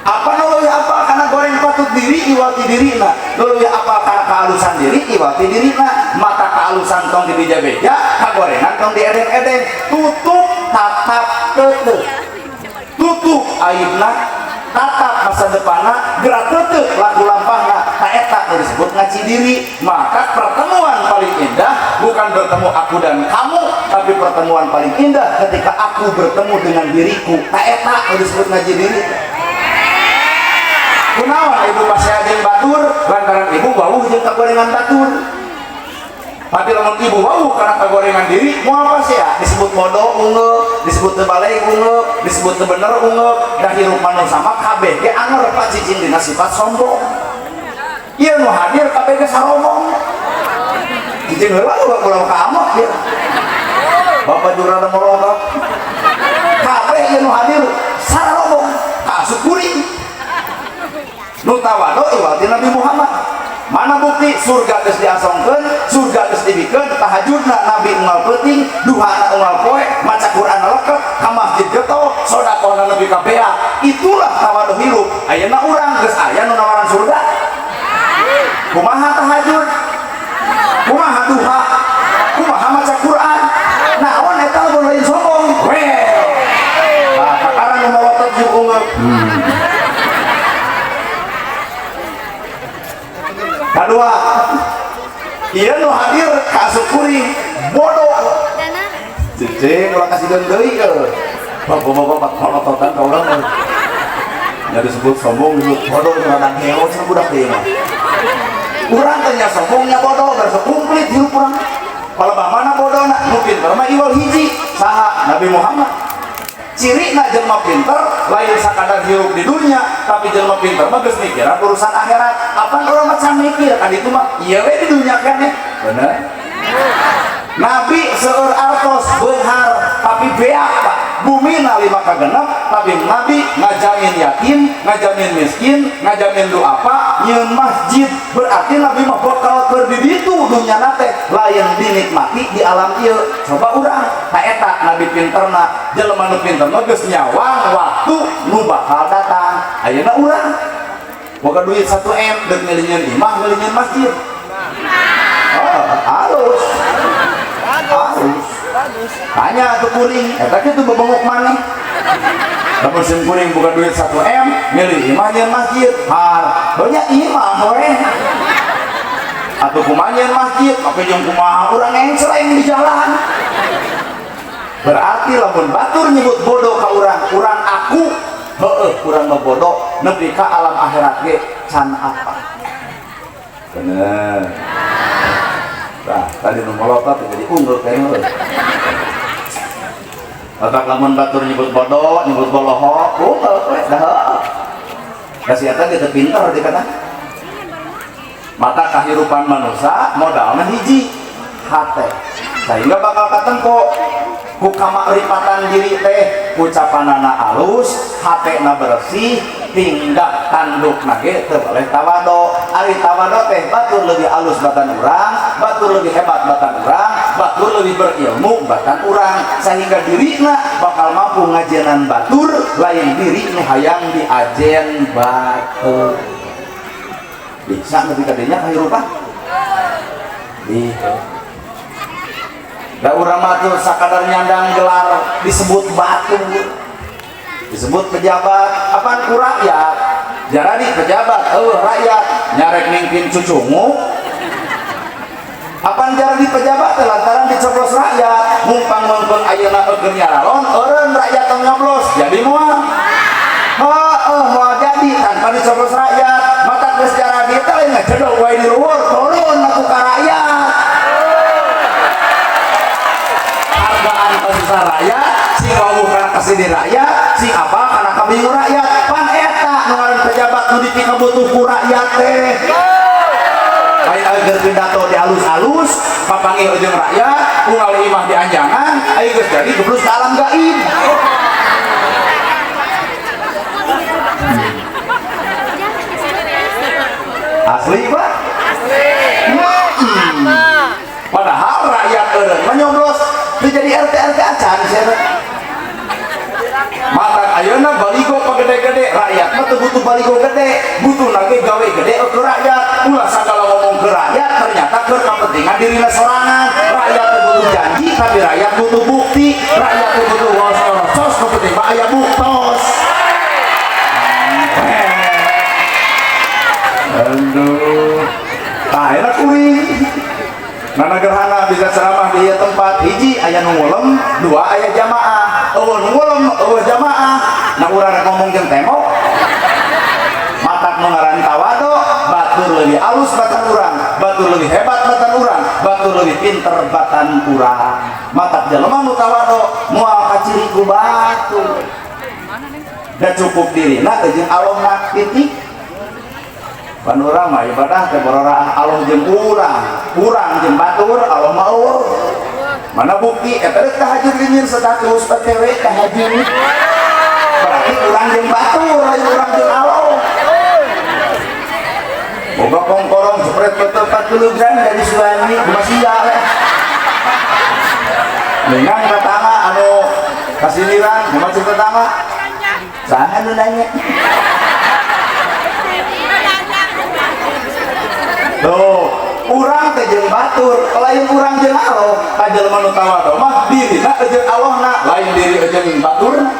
Apa nu leuwih apa kana goreng patut diri iwati dirina, leuwih apa kana kaalusan diri iwati dirina, mata kaalusan tong dibeja-beja, kagorengan tong diedeng-edeng, tutup tatap teuteuk. Tutup aibna, tatap masa depanna, gerak teuteuk laku lampahna, ta eta nu disebut ngaci diri. Maka pertemuan paling indah bukan bertemu aku dan kamu, tapi pertemuan paling indah ketika aku bertemu dengan diriku. Tak eta nu disebut ngaji diri. Kunaon ibu pasea jeung batur? Lantaran ibu wawuh jeung kagorengan batur. Tapi lamun ibu wawuh karena kagorengan diri, moal pasea disebut bodoh ungeuk, disebut teu baleg ungeuk, disebut teu bener ungeuk, da hirup manusia mah kabeh ge anger Pak cicing dina sifat sombong. Ieu nu hadir kabeh ge saromong. Cicing heula ulah ulah ka amok ieu. Bapak juga rada morongkak. Kabeh ieu nu hadir saromong, kaasup kuring. Nu tawadu iwal ti Nabi Muhammad. Mana bukti surga geus diasongkeun, surga geus dibikeun, tahajudna Nabi unggal peuting, duhana unggal poe, maca Quran leket, ka masjid getol, sedekahna nepi ka bea. Itulah tawadu hirup. Ayeuna urang geus aya nu nawaran surga. Kumaha tahajud? Kumaha duha? Kumaha maca Quran? Naon eta lamun lain sombong? Well. Nah, kakarang nu molotot jeung ungeuk. Kedua, ieu nu hadir ka asup kuring bodoh. Cicing ulah kasih deui euy. Bapak-bapak molototan ka urang euy. Nya disebut sombong disebut bodoh rada ngeo cenah budak ieu mah. Urang teh nya sombongnya bodoh berasa komplit hirup urang. Palebah mana bodona? Nu pinter mah iwal hiji, saha? Nabi Muhammad. Cirina jelema pinter lain sakadar hirup di dunia, tapi jelema pinter mah geus mikiran urusan akhirat. Apan urang mah can mikir kan itu mah ieu we di dunia keneh. Bener? Nabi seueur artos beunghar tapi beak Pak. Bumina lima kagenep tapi Nabi ngajamin yatim, ngajamin miskin, ngajamin duafa, nyieun masjid. Berarti Nabi mah bekal keur di ditu dunyana teh lain dinikmati di alam ieu. Coba urang ta eta Nabi pinterna, jelema nu pinter mah geus nyawang waktu nu bakal datang. Ayeuna urang boga duit 1 M deuk meuli nyieun imah, meuli nyieun masjid. Oh, halus. Halus. Tanya tuh kuring, eta kitu bebengok maneh. Lamun sim kuring boga duit 1 M, milih imah nyieun masjid. Har, banyak imah we. Atuh kumaha nyieun masjid, make jeung kumaha urang encreng di jalan. Berarti lamun batur nyebut bodoh ka urang, urang aku, heueuh urang mah bodoh nepi ka alam akhirat ge can apa. Bener. Nah, tadi nu molotot jadi unggul kayaknya. Otak lamun batur nyebut bodoh, nyebut boloho, unggul we dah. Da si eta ge teu pinter dikata. Mata kahirupan manusia modalna hiji, hate. Sehingga bakal katengko ku kamakrifatan diri teh, ucapanana alus, hatena bersih, tindak tandukna ge teu boleh tawado. Ari tawado teh batur leuwih alus batan urang, batur leuwih hebat batan urang, batur leuwih berilmu batan urang, sehingga dirina bakal mampu ngajenan batur lain diri nu hayang diajen batur. Bisa nepi ka dinya kahirupan? Bisa. Da urang mah tuh sakadar nyandang gelar disebut batur, disebut pejabat, apaan ku rakyat? Jaradi pejabat, eueuh rakyat nyarek ningpin cucungu. Apaan jaradi pejabat teh lantaran dicoblos rakyat, mumpang meungpeung ayeuna eukeun nyaralon, eureun rakyat tong nyoblos, jadi moal. Heueuh moal jadi tanpa dicoblos rakyat. Mata geus jaradi teh lain ngecedok wae di luhur, turun atuh ka rakyat. Hargaan kasusah rakyat, sing wawuh kana kasih rakyat, sing apal kana kabingung rakyat. Pan eta nu ngaran pejabat nu dipikabutuh ku rakyat teh. Lain agar pidato di alus-alus, papanggih jeung rakyat, unggal imah di anjangan, ayo geus jadi geblus ka alam gaib. Asli Pak? Asli. Padahal rakyat eureun mah nyoblos teu jadi RT RT acan sia teh. Mata ayeuna baligo pagede-gede, rakyat mah teu butuh baligo gede, butuh lagi gawe gede ke rakyat. Ulah sagala ngomong ke rakyat ternyata keur kepentingan dirina sorangan. Rakyat teu butuh janji tapi rakyat butuh bukti. Rakyat teu butuh waos-waos, nu penting mah aya buktos. Aduh, tah enak kuring. Nana gerhana bisa aya nu ngulem, dua aya jamaah. Euweuh nu ngulem, euweuh jamaah. Nah, urang rek ngomong jeung tembok. Matak nu ngaran tawadu, batur leuwih alus batan urang, batur leuwih hebat batan urang, batur leuwih pinter batan urang. Matak jelema nu tawadu moal kaciri ku batur. Da cukup dirina jeung Allahna, titik. Pan urang mah ibadah teh bororaah Allah jeung urang, urang jeung batur, Allah mah euweuh. Mana bukti eta rek tahajud nyieun status OTW tahajud. Berarti urang jeung batur, lain urang jeung Allah. Boga kongkorong jepret betul 40 gram dari suami, kumaha sia we. Dengan tetangga anu kasiniran, kumaha cek tetangga? Saha nu nanya? Tuh, urang teh jeung batur, lain urang jeung Allah. Ka jelema nu tawadu mah dirina jeung Allahna, lain diri jeung baturna.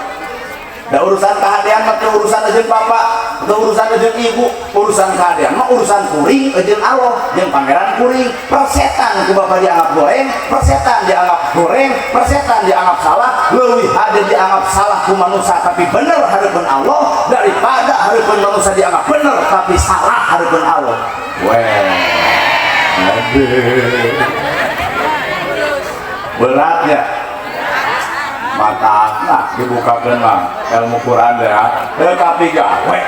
Da urusan kahadean mah teu urusan jeung bapak, teu urusan jeung ibu, urusan kahadean mah urusan kuring jeung Allah, jeung pangeran kuring. Persetan ku bapak dianggap goreng, persetan dianggap goreng, persetan dianggap salah, leuwih hade dianggap salah ku manusia tapi bener hareupeun Allah daripada hareupeun manusia dianggap bener tapi salah hareupeun Allah. Weh. Aduh. Berat ya. Mata nah dibukakeun mah ilmu Quran ya. Tetapi gawe.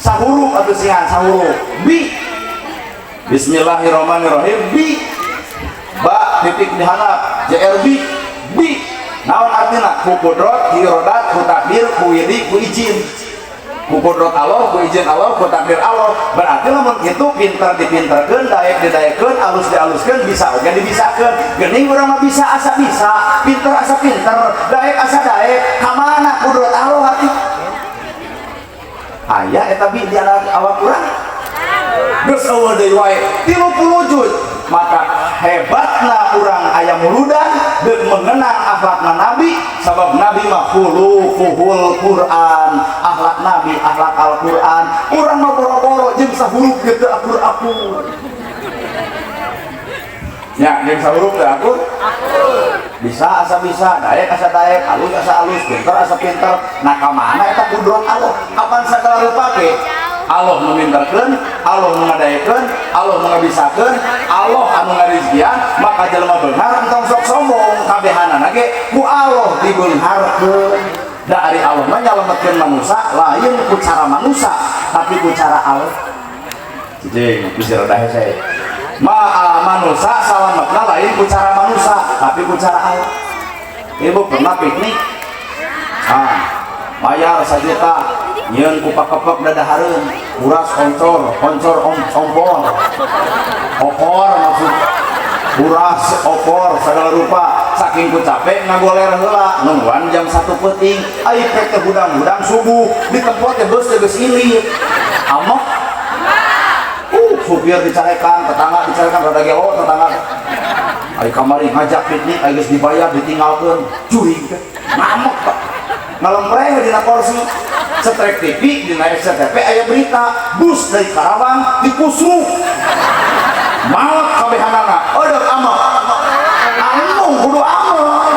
Sahuruf atuh singan sahuruf. Bi. Bismillahirrahmanirrahim. Bi. Ba titik dihandap JRB bi. Naon artina? Ku kudrot, ku irodat, ku takdir, ku widi, ku izin. Ku kudrot Allah, ku izin Allah, ku takdir Allah. Berarti lamun kitu pinter dipinterkeun, daek didaekeun, alus dialuskeun, bisa oge dibisakeun. Geuning urang mah bisa asa bisa, pinter asa pinter, daek asa daek. Ka mana kudrot Allah atuh? Aya eta bi di awak urang. Geus eueuh deui wae 30 juz. Maka hebatna urang aya muludan deuk mengenang akhlakna Nabi, sabab Nabi mah khuluquhul Quran, akhlak Nabi akhlak Al-Quran. Urang mah boro-boro jeung sahurup ge teu akur-akur. Ya, jeung sahurup teu akur? Bisa asa bisa, daek asa daek, alus asa alus, pinter asa pinter. Nah, ka mana eta kudrot Allah? Kapan sagala rupa ge? Allah meminterkeun, Allah ngadaekeun, Allah ngabisakeun, Allah anu ngarizkian, maka jelema beunghar entong sok sombong, kabehanana ge ku Allah dibeungharkeun. Da ari Allah mah nyalametkeun manusa lain ku cara manusa, tapi ku cara Allah. Cicing, bisa rada hese. Ma manusa salametna lain ku cara manusa, tapi ku cara Allah. Ibu pernah piknik? Ah, bayar 1 juta, nyieun ku pakepek dadahareun, buras oncor, oncor ompor. Opor maksud buras opor segala rupa. Saking ku capek ngagoler heula, nungguan jam 1 peuting, ai pek teh hudang-hudang subuh, di tempat teh geus teh geus ilit. Amok. Supir dicarekan, tetangga dicarekan, rada gelo tetangga. Ai kamari ngajak piknik, ai geus dibayar ditinggalkeun, curig teh. Ngamuk Pak. Ngalempreh dina kursi. Setrek TV dina SCTV aya berita bus dari Karawang dikusruk. Maot kabehanana. Eueuh amok. Amung kudu amok.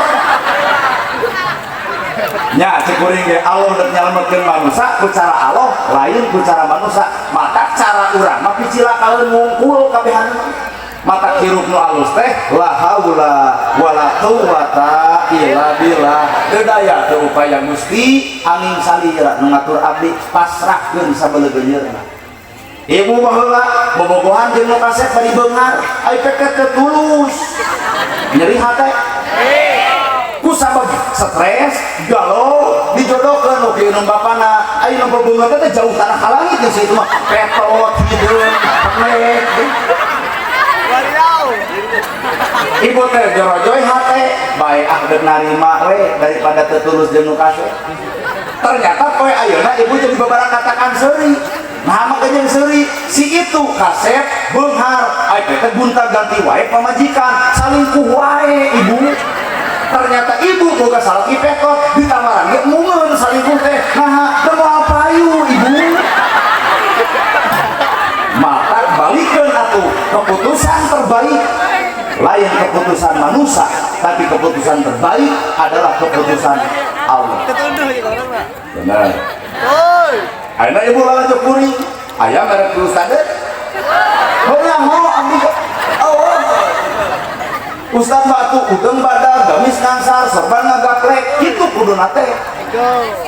Nya cek kuring ge Allah rek nyalametkeun manusa ku cara Allah lain ku cara manusa. Mata cara urang mah picilakaeun ngungkul kabehanana. Mata hirup nu alus teh la haula wala quwata illa billah. Teu daya teu upaya Gusti angin salira nu ngatur abdi pasrahkeun sabelegeunyeurna. Ibu baheula bobogohan jeung nu kasep bari beunghar, ai peket teu tulus. Nyeri hate. Ku sabab stres, galau, dijodohkeun nu kieu nu bapana, ai nu bebeunghar teh jauh tanah ka langit geus itu mah petot hideung, penek. Ibu teh jorojoy hate, bae ah deuk narima we daripada teu tulus jeung nu kasep. Ternyata poe ayeuna ibu jadi babarakatakan seuri. Nah maka jeung seuri si itu kasep beunghar, ai teh gonta ganti wae pamajikan, salingkuh wae ibu. Ternyata ibu boga salaki petot, ditawaran ge mungeun salingkuh teh. Nah, teu moal payu ibu. Mata balikeun atuh keputusan terbaik. Lain keputusan manusia, tapi keputusan terbaik adalah keputusan Allah. Benar. Ayeuna ibu lalajo kuring, aya merek ustad. Oh mau abdi. Oh. Ustad batu udeng badag gamis ngangsar serban ngagaplek kitu kuduna teh.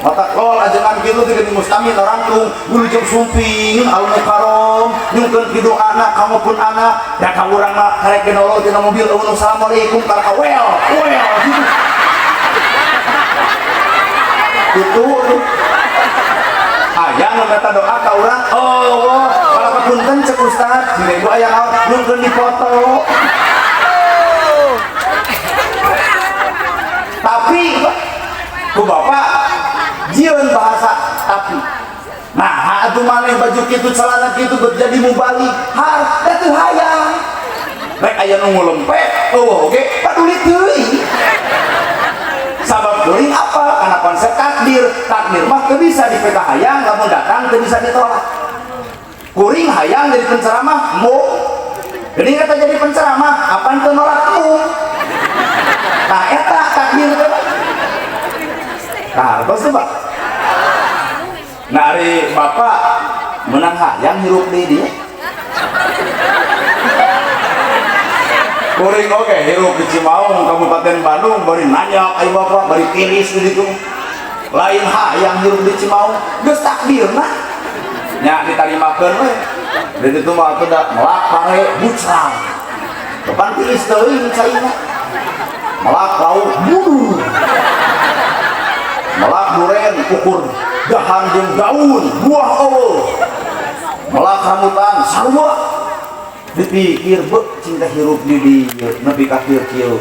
Mata kol ajengan kitu teh geuning mustamin orang wilujeng sumping al mukarrom nyungkeun kidung anak kamu pun anak da ka urang mah karek genolol dina mobil eueuh assalamualaikum ka wel wel gitu. Itu aya nu meta doa ka urang oh kalau kapunten cek ustad ibu aya naon nyungkeun dipoto. Tapi ku bapak jieun bahasa tapi nah atuh maneh baju kitu celana kitu jadi mubalik har da teu hayang rek aya nu ngulempet eueuh oge paduli teuing sabab kuring apa karena konsep takdir. Takdir mah teu bisa dipeka hayang, lamun datang teu bisa ditolak. Kuring hayang jadi penceramah mu jadi kata jadi penceramah apaan teu nolak mu. Nah eta takdir teh kartos tuh pak. Nah ari bapak menang hayang hirup di dia kuring oke hirup di Cimaung Kabupaten Bandung bari nanya ayo bapak bari tiris di ditu lain hayang hirup di Cimaung geus takdirna nya ditarimakeun we di ditu mah atuh da melak pare bucrang depan tiris teuing caina melak lauk bunuh melak duren ukur dahan jeung daun buah eueuh melak rambutan sarua dipikir beuh cinta hirup di dieu nepi ka kieu-kieu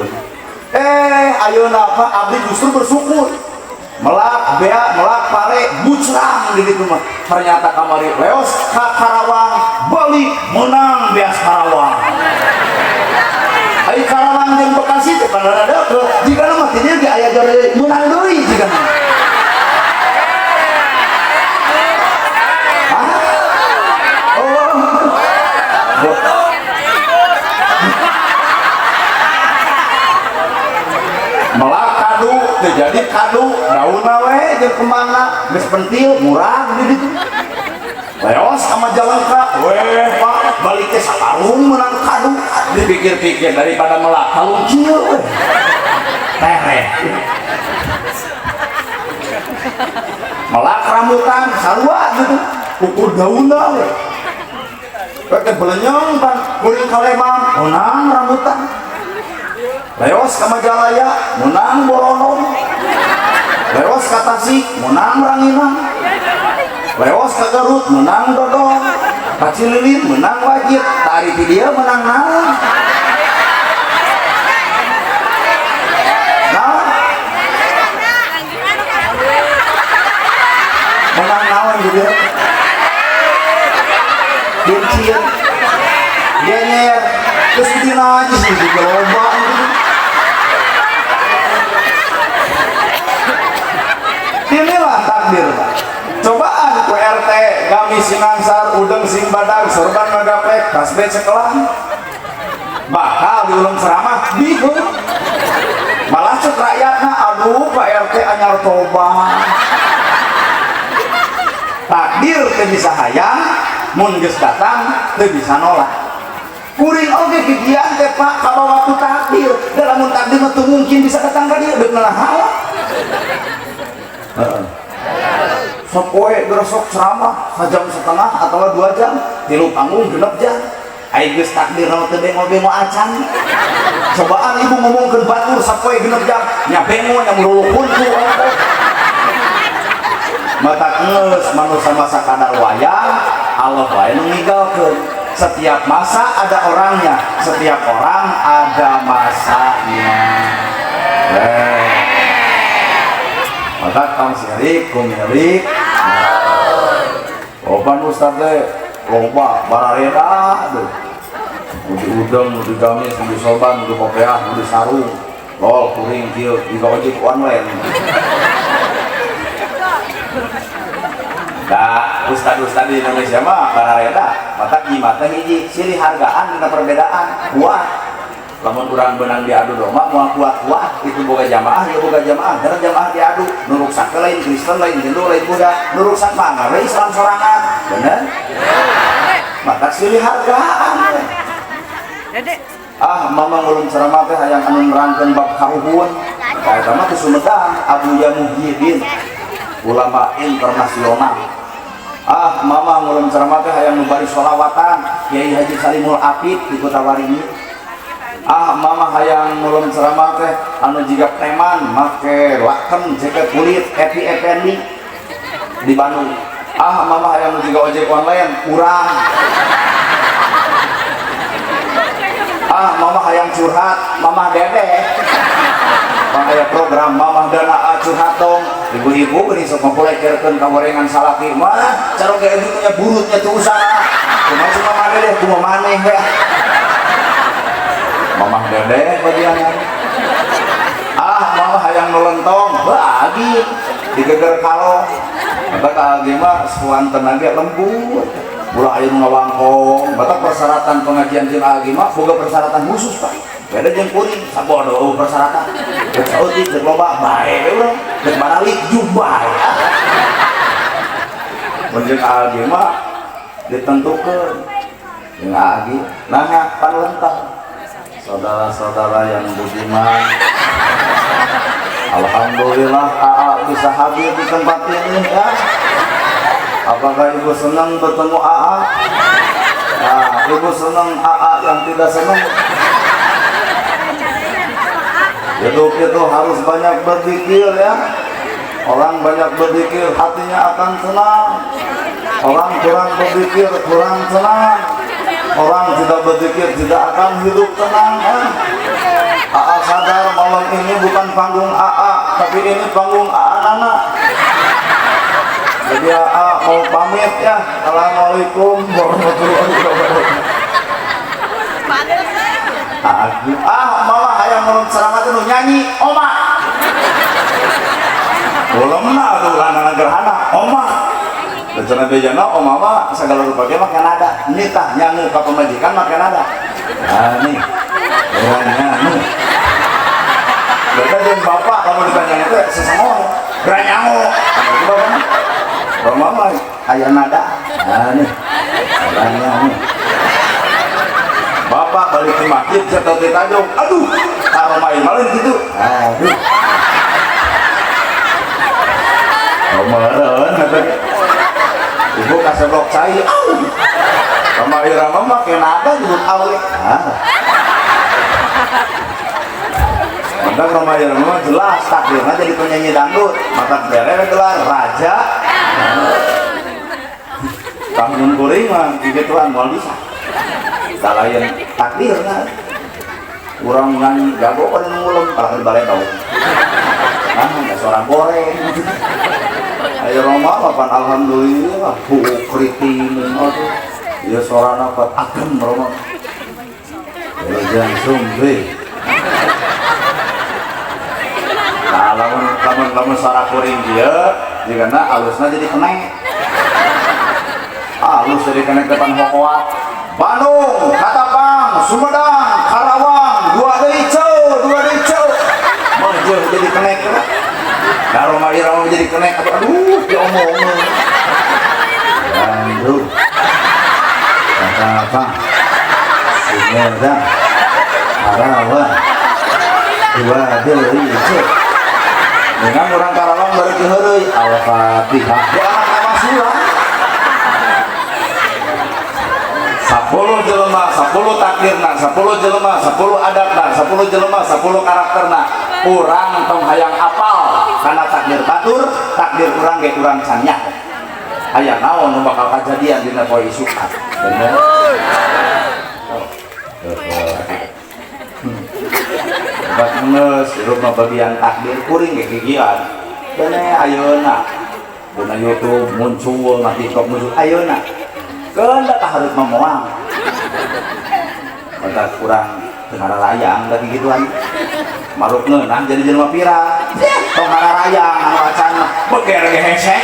ayeuna Pak abdi justru bersyukur melak bea melak pare bucrang di ditu mah ternyata kamari leos ka Karawang balik menang beas Karawang. Ai Karawang jeung Bekasi teh pan rada deukeut jigana mah ti dieu ge aya jare meunang deui jigana. Melak kadu teu jadi kadu daunna we jeung kembangna geus pentil murah di ditu. Leos ka Majalengka weh Pak balik teh sakarung meunang kadu dipikir-pikir daripada melak kalung kieu we tereh melak rambutan sarua gitu ukur daunna we teh belenyong pan kuring ka Lembang meunang rambutan leos ka Majalaya meunang boronom leos ka Tasik meunang ranginang leos ka Garut menang dodol ka Cililin menang wajib tari di dia menang naon naon menang naon di dia kuncir genyer terus dinajis di loba gitu. Inilah takdir Pak. Cobaan ku RT gamis sinangsar udeng sing badag sorban magaplek tasbih cekelang bakal diulung ceramah bingung malah cek rakyatna aduh Pak RT anyar tobat. Takdir teu bisa hayang mun geus datang teu bisa nolak. Kuring oge kikian teh Pak kabawa ku takdir da lamun takdir mah teu mungkin bisa datang ka dieu deuk nalahawa. Heeh. Sapoe geresok ceramah sajam setengah atau 2 jam tilu panggung 6 jam ai geus takdir teu bengo-bengo acan. Cobaan ibu ngomongkeun batur sapoe 6 jam nya bengo nya melulu kuntu mata geus manusia masa kadar wayang Allah wae nu ngigalkeun. Setiap masa ada orangnya, setiap orang ada masanya. Maka tong sirik kumilik opan ustad teh loba barareda tuh di udeng, di gamis, di sorban, di kopiah, di sarung lol kuring kieu jiga ojek online. Da ustad-ustad di Indonesia mah barareda mata jimat teh hiji silih hargaan dina perbedaan kuat. Lamun urang beunang diadu domba moal kuat-kuat itu boga jamaah ya boga jamaah, dan jamaah diadu nu ruksak lain Kristen lain Hindu lain Buddha, nu ruksak mah we Islam sorangan. Bener? Maka silih hargaan. Ah, mama ngulung ceramah teh hayang anu nerangkeun bab karuhun. Eta mah teh Sumedang, Abuya Muhyiddin, ulama internasional. Ah, mama ngulung ceramah teh hayang nu bari sholawatan, Kiai Haji Salimul Apid di Kutawaringin. Ah, mama hayang ngulung ceramah teh anu jiga preman make laken jaket kulit Happy Effendi di Bandung. Ah, mama hayang nu jiga ojek online urang. Ah, mama hayang curhat, mama Dede. Bang aya program mama dan aa curhat dong. Ibu-ibu geuning sok ngolekerkeun ka gorengan salaki mah, caroge ibunya burutnya tuh usaha. Kumaha cuma maneh deh, kumaha maneh we. Mamah Dede bagian. Ah, mama hayang nolentong, bagi digeger kalong. Maka ka agi mah suanten ge lembut. Ulah aya nu ngawangkong, batak persyaratan pengajian jeung agi mah boga persyaratan khusus, Pak. Beda jeung kuring, sabodo persyaratan. Geus saeutik geus loba bae we urang, geus baralik jumbai. Mun jeung agi mah ditentukeun jeung agi nah panlentang. Saudara-saudara yang budiman, alhamdulillah AA bisa hadir di tempat ini ya. Apakah ibu senang bertemu AA? Nah, ibu senang AA yang tidak senang. Hidup itu harus banyak berzikir ya. Orang banyak berzikir hatinya akan senang. Orang kurang berzikir kurang senang. Orang tidak berzikir tidak akan hidup tenang ya. AA sadar malam ini bukan panggung AA, tapi ini panggung AA Nana. Jadi AA mau pamit ya. Assalamualaikum warahmatullahi wabarakatuh. Ah, mama hayang ngulung ceramah teh nu nyanyi, oma. Ulemna atuh lanana gerhana, oma. Rencana bejana oma mah sagala rupa ge make nada. Nitah nyangu ka pamajikan make nada. Ah nih. Urang nyangu. Berarti jeung bapak lamun ditanya teh sesengor, geura nyangu. Itu bapak mah. Bapak mah aya nada. Ah nih. Urang nyangu. Bapak balik ke masjid jatuh di tajung. Aduh, taruh main malin gitu. Aduh. Meureun katanya. Ibu kaseblok cai. Au. Rama Irama mah make nada nyebut awe. Ah. Maka Rama Irama mah jelas takdirna jadi penyanyi dangdut. Maka bere gelar raja. Tahun kuring mah gituan moal bisa. Lain takdirna. Urang nyanyi jago pada ngulem kalah di balai tahu. Nah, nggak seorang goreng. Ayo Roma papan alhamdulillah kriting aduh. Ya sorana pat agem Roma. Wilujeng sumbi. Nah, lamun lamun lamun suara kuring ieu jigana alusna jadi kenek. Alus jadi kenek depan hokoat. Bandung, Katapang, Sumedang, Karawang, dua deui ceu, dua deui ceu. Meujeun jadi kenek. Nah, Roma Irama jadi kenek, aduh, aduh, diomongin. Bandung, Katapang, Sumedang, Karawang, dua deui ceu. Dengan orang Karawang baru diheureuy, Al-Fatihah. Doa kamasulah. 10 jelema, 10 takdirna, 10 jelema, 10 adatna, 10 jelema, 10 karakterna. Urang tong hayang apal karena takdir batur, takdir urang ge urang can nyaho. Aya naon nu bakal kajadian dina poe isukan. Bener? Bat geus hirup mah bagian takdir kuring ge gigian. Bene ayeuna dina YouTube muncul, na TikTok muncul ayeuna. Keun da harus memoang. Maka kurang teu ngararayang da gituan. Maruk ngeunah jadi jelema viral. Tong ngararayang anu acan mah beger ge hese.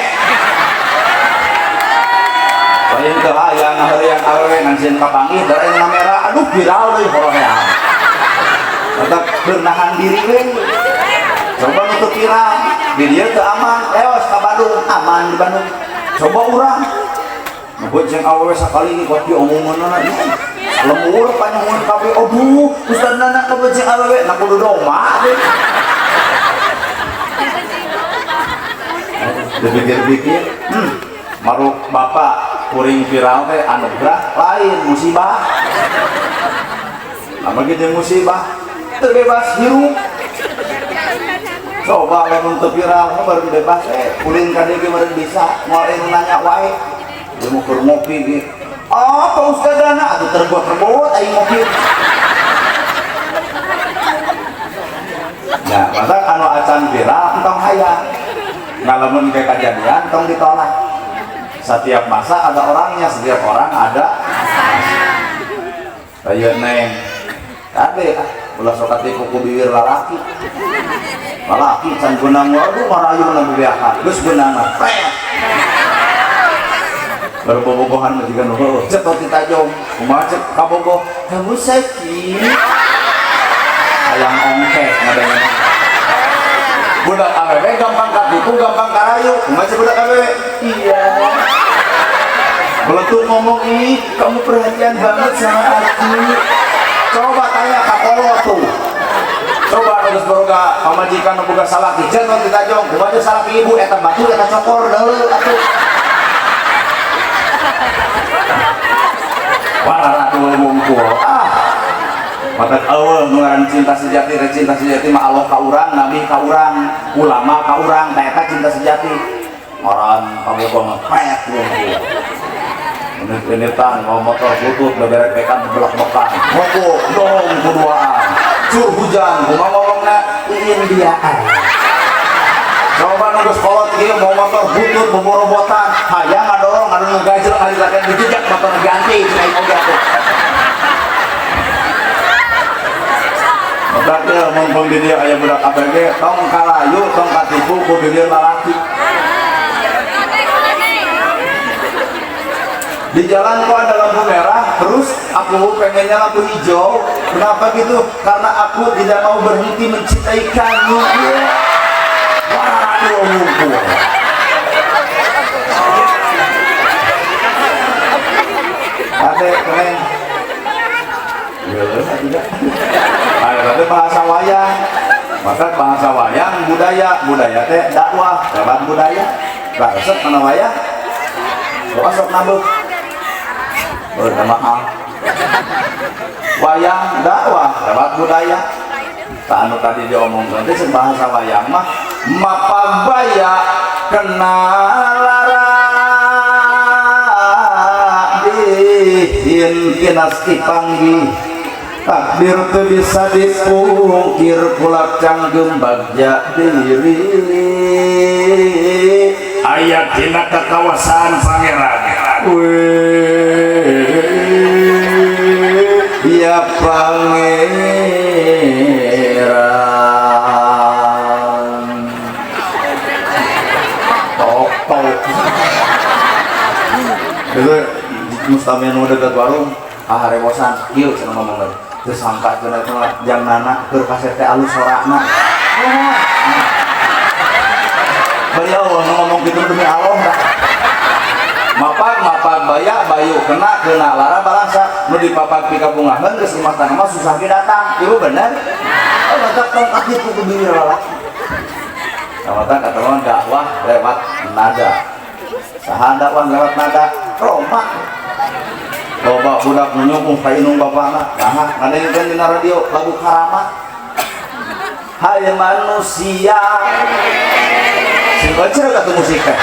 Lain teu hayang ngaheureuyan awewe ngan sieun kapanggih da aya kamera aduh viral deui horohean. Tetap bernahan diri we. Coba nu teu viral, di dieu teu aman, leos ka Bandung, aman di Bandung. Coba urang ngebut jeung awewe sakali ge kopi omonganna lembur panyuhun kabeh aduh ustaz nana ngebut jeung awewe na kudu doma. Dipikir-pikir, maruk bapak kuring viral teh anugerah lain musibah. Apa gitu musibah? Teu bebas hirup. Coba lamun teu viral baru bebas ulin ka dieu ge meureun bisa moal nanya wae. Dia mau keur ngopi ge. Apa ustaz dana atuh terbuat-terbuat aing ngopi. Ya, masa anu acan viral entong hayang. Ngalamun kayak kejadian tong ditolak. Setiap masa ada orangnya, setiap orang ada masanya. Ayo neng, kade ulah sok katipu ku bibir lalaki. Lalaki can beunang waduh marayu na bebeakan, geus beunang mah pret. Berbobogohan mah jiga nu heueuh, cetot ditajong, kumaha cek kabogoh, kamu sakit. Hayang ongkek ngadangan. Budak awewe gampang katipu, gampang karayu. Kumaha cek budak awewe? Iya. Beletuk ngomong ini, kamu perhatian banget sama aku. Coba tanya ka kolot tuh. Coba anu geus boga pamajikan nu boga salaki, jeung nu ditajong, kumaha jeung salaki ibu eta batur eta cokor deuleu atuh. Wah, wungkul. Ah. Mata eueuh nu ngaran cinta sejati, cinta sejati mah Allah ka urang, nabi ka urang, ulama ka urang, tah eta cinta sejati. Ngaran kabogoh mah pret wungkul. Menit-menitan mau motor butut beberek bekan belak-belakan. Mogok dong kuduaan. Cur hujan, kumaha ngomongna Indiaan. Coba nunggu sekolah kieu mau motor butut boborobotan, hayang ngadorong ngadorong ngagajel ngalirakeun dijejak motor ganti cai oge atuh. Berarti mumpung di dieu aya budak ABG tong kalayu tong katipu ku bibir lalaki. Di jalan kok ada lampu merah, terus aku pengennya lampu hijau. Kenapa gitu? Karena aku tidak mau berhenti mencintai kamu. Waduh, ngumpul. Ade, keren. Tidak. Ayo, tapi bahasa wayang. Maka bahasa wayang budaya, budaya teh dakwah, lewat budaya. Lah resep mana wayang? Bawa sok nabuk. Bernama wayang dakwah lewat budaya. Tak anu tadi diomongkan teh bahasa wayang mah mapabaya kena lara dihin kinasti panggih takdir teu bisa dipungkir kulak canggem bagja diri aya dina kakawasan pangeran ya pangeran tok tok itu mustamian nu dekat warung ah rewosan kieu cenah ngomong teh teu sangka cenah teh jang nana keur kaset teh alus sorana bari Allah ngomong kitu demi Allah dah. Mapag mapag baya bayu kena kena lara balangsa nu dipapag pikabungaheun geus imah tanah mah susah ge datang. Ibu bener? Oh mantap tong katipu ku bibir lalaki. Mata kata mah dakwah lewat nada. Saha dakwah lewat nada? Roma. Loba budak nu nyukung ka indung bapana. Nah, ngadengekeun dina radio lagu Karama. Hai manusia. Sing bacer atuh musik teh.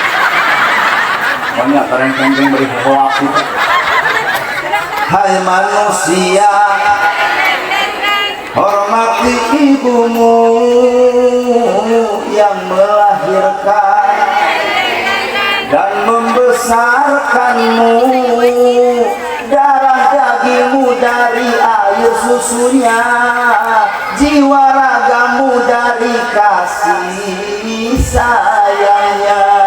Banyak tereng-tereng beri hoak gitu. Hai manusia, hormati ibumu yang melahirkan dan membesarkanmu, darah dagingmu dari air susunya, jiwa ragamu dari kasih sayangnya.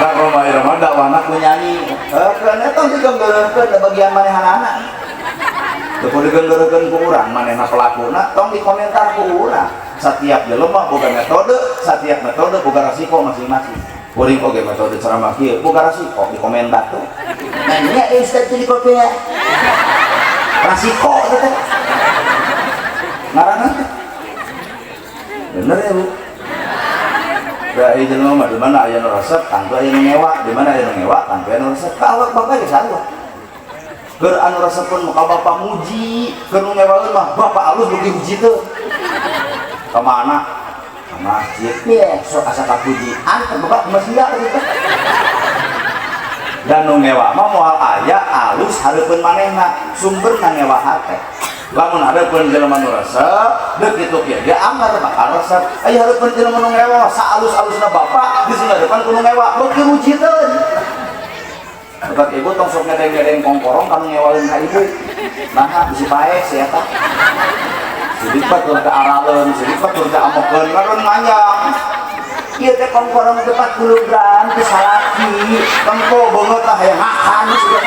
Maka Roma Irama dakwana ku nyanyi. Karena itu digambarkeun bagian manehanana. Teu kudu digenggeureun ku urang, manehna pelakuna tong dikomentar ku urang. Setiap jelema boga metode, setiap metode boga resiko masing-masing. Kuring oge metode ceramah kieu boga resiko dikomentar tuh. Nanya ustaz teh di kopea. Resiko teh. Ngaranna teh. Bener ya, Bu? Da ieu jelema mah di mana aya nu resep, tangtu aya nu ngewa, di mana aya nu ngewa, tangtu aya nu resep. Ka awak bapak ge sarua. Keur anu resepkeun mah ka bapak muji, keur nu ngewaeun mah bapak alus beuki huji teu. Ka mana? Ka masjid. Ye, sok asa kapuji. Antep bapak ke masjid gitu. Dan nu ngewa mah moal aya alus hareupeun manehna, sumberna ngewa hate. Lamun hareupeun jelema nu resep, deuk kitu kieu ge anger bakal resep. Aya hareupeun jelema nu ngewa saalus-alusna bapak di singgadepan ku nu ngewa beuki rujiteun. Bapak ibu tong sok ngedeng-ngedeng kongkorong ka nu ngewaeun ka ibu. Naha bisi paeh si eta. Silipat tur ka araleun, silipat tur ka amokeun ngarun manjang. Ieu teh kongkorong teh 40 gram teh salaki, tempo beungeut tah hayang makan sudah.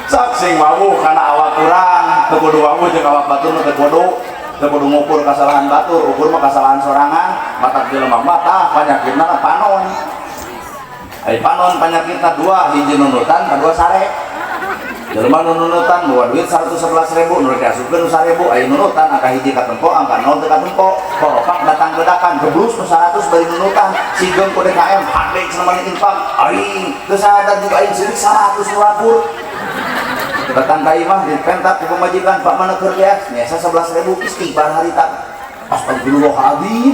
Sok sing wawuh kana awak urang, teu kudu wawuh jeung awak batur mah teu kudu ngukur kasalahan batur, ukur mah kasalahan sorangan, matak jelema mah tah panyakitna panon. Ai panon panyakitna dua, hiji nunutan, kadua sare. Jelema nu nunutan bawa duit 111.000, nu diasupkeun nu 1.000, ai nunutan angka hiji katempo, angka 0 teu katempo, koropak datang ledakan, geblus nu 100 bari nunutan, sigeung ku DKM, hade cenah mani infak, aing teu sadar juga aing sirik 100 nu lapur. Datang ka imah dipentak ku pamajikan, Pak mana keur beas? Nyesa 11.000 istighfar harita. Astagfirullahaladzim.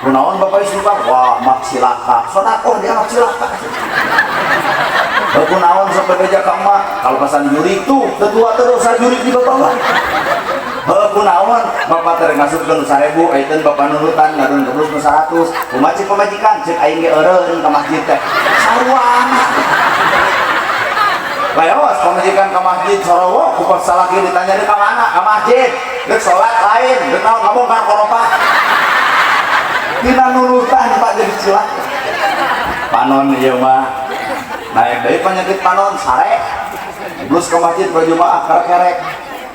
Kunaon bapak istighfar? Wah, mak silaka. Sodakoh dia mak silaka. Kunaon sampai beja ka emak? Kalau pasan jurik tuh, tetua terus jurik di bapak mah. Kunaon bapak teh ngasupkeun 1.000, ayeuna bapak nurutan ngadon terus nu 100. Kumaha cek pamajikan? Cek aing ge eureun ka masjid teh. Sarwana. Layawas pamajikan ka masjid sorowo ku salaki ditanya di ka mana? Ka masjid. Deuk salat lain, deuk naon ngabongkar koropak. Tina nurutan Pak jadi cilaka. Panon ieu mah. Naik deui penyakit panon sare. Blus ke masjid berjemaah kerek-kerek.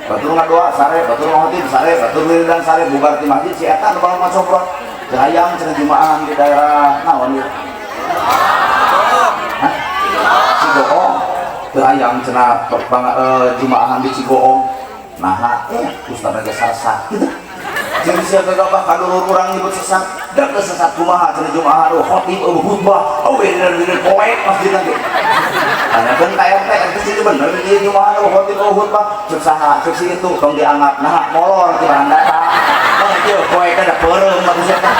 Batur ngadoa sare, batur ngahotib sare, batur wiridan sare, bubar ti masjid si eta nu bakal ngacoprot. Teu hayang cenah jumaahan di daerah naon ieu? Hah? Cigoong. Teu hayang cenah jumaahan di Cigoong. Naha ustaz ge sasat kitu. Jeung sia gagabah ka dulur urang nyebut sesat, da geus sesat kumaha cenah jumaahan eueuh khotib eueuh khutbah, eueuh wiridan poek masjidna ge. Tanyakeun ka RT, RT sih bener di jumaahan eueuh khotib eueuh khutbah, ceuk saha, ceuk si itu tong dianggap naha molor ti barang datang. Tong ieu poek da peureum atuh sia teh.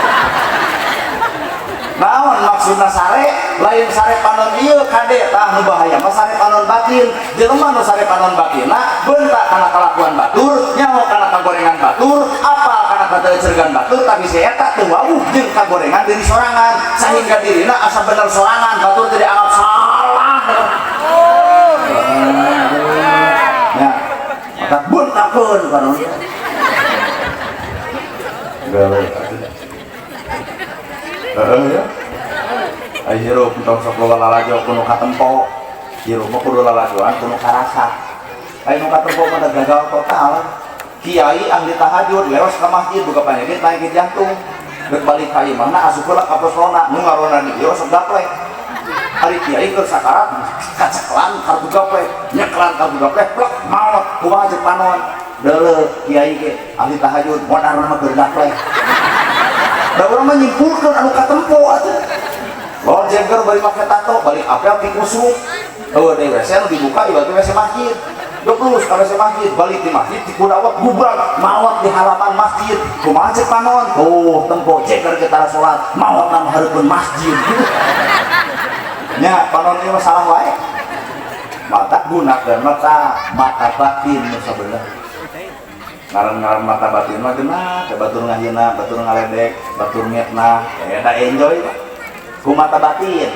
Naon maksudna sare? Lain sare panon ieu kade tah nu bahaya mah sare panon batin. Jelema nu sare panon batinna bentak kana kalakuan batur, nyaho kana kagorengan batur, apal kana kateuceurgan batur, tapi si eta teu wawuh jeung kagorengan diri sorangan sehingga dirina asa bener sorangan, batur teh dianggap salah. Ya, maka bentakeun panon. Gawe. Heeh ya. Ai hirup tong sok loba lalajo kudu katempo. Hirup mah kudu lalajoan kudu karasa. Ai nu katempo mah gagal total. Kiai ahli tahajud leos ka masjid buka penyakit penyakit jantung. Geus balik ka imahna asup heula ka poslona nu ngarona di ieu sok gaplek. Ari kiai keur sakarat kaceklan kartu gaplek, nyeklan kartu gaplek plek maot kumaha ceuk panon. Deuleu kiai ge ahli tahajud modarna mah keur gaplek. Da urang mah nyimpulkeun anu katempo atuh. Lor jengker bari make tato, balik apel ti kusuk. Eueuh deui WC nu dibuka ieu teh WC masjid. Geus ka WC masjid, balik di masjid ti kudawat gubrak, maot di halaman masjid. Kumaha ceuk panon? Tuh tempo jengker ge tara salat, maot nang hareupeun masjid. Nya panon ieu mah salah wae. Mata gunakeun mata, mata batin nu sabenerna. Ngaran-ngaran mata batin mah geunah, teh batur ngahina, batur ngaledek, batur ngetnah, eta enjoy Pak. Ku mata batin.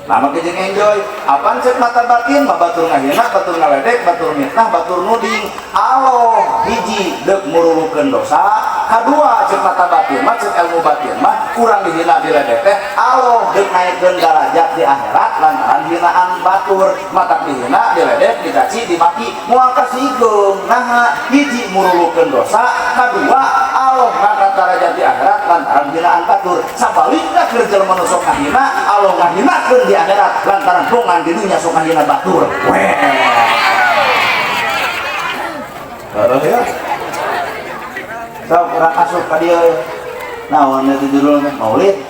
Nah, make jeung enjoy. Apaan cek mata batin? Mah batur ngahina, batur ngaledek, batur mitnah, batur nuding. Aloh hiji deuk murulukeun dosa, Kadua cek mata batin mah, cek ilmu batin mah kurang dihina diledek teh Allah deuk naikkeun darajat di akhirat lantaran hinaan batur. Matak dihina diledek dicaci dimaki moal kasihkeun. Naha hiji murulukeun dosa, kadua Allah ngangkat darajat di akhirat lantaran hinaan batur. Sabalikna keur jelema nu sok ngahina Allah ngahinakeun di akhirat lantaran bongan di dunya sok ngahina batur. Weh. Heeh ya. Sok urang asup ka dieu. Naon eta judulna? Maulid.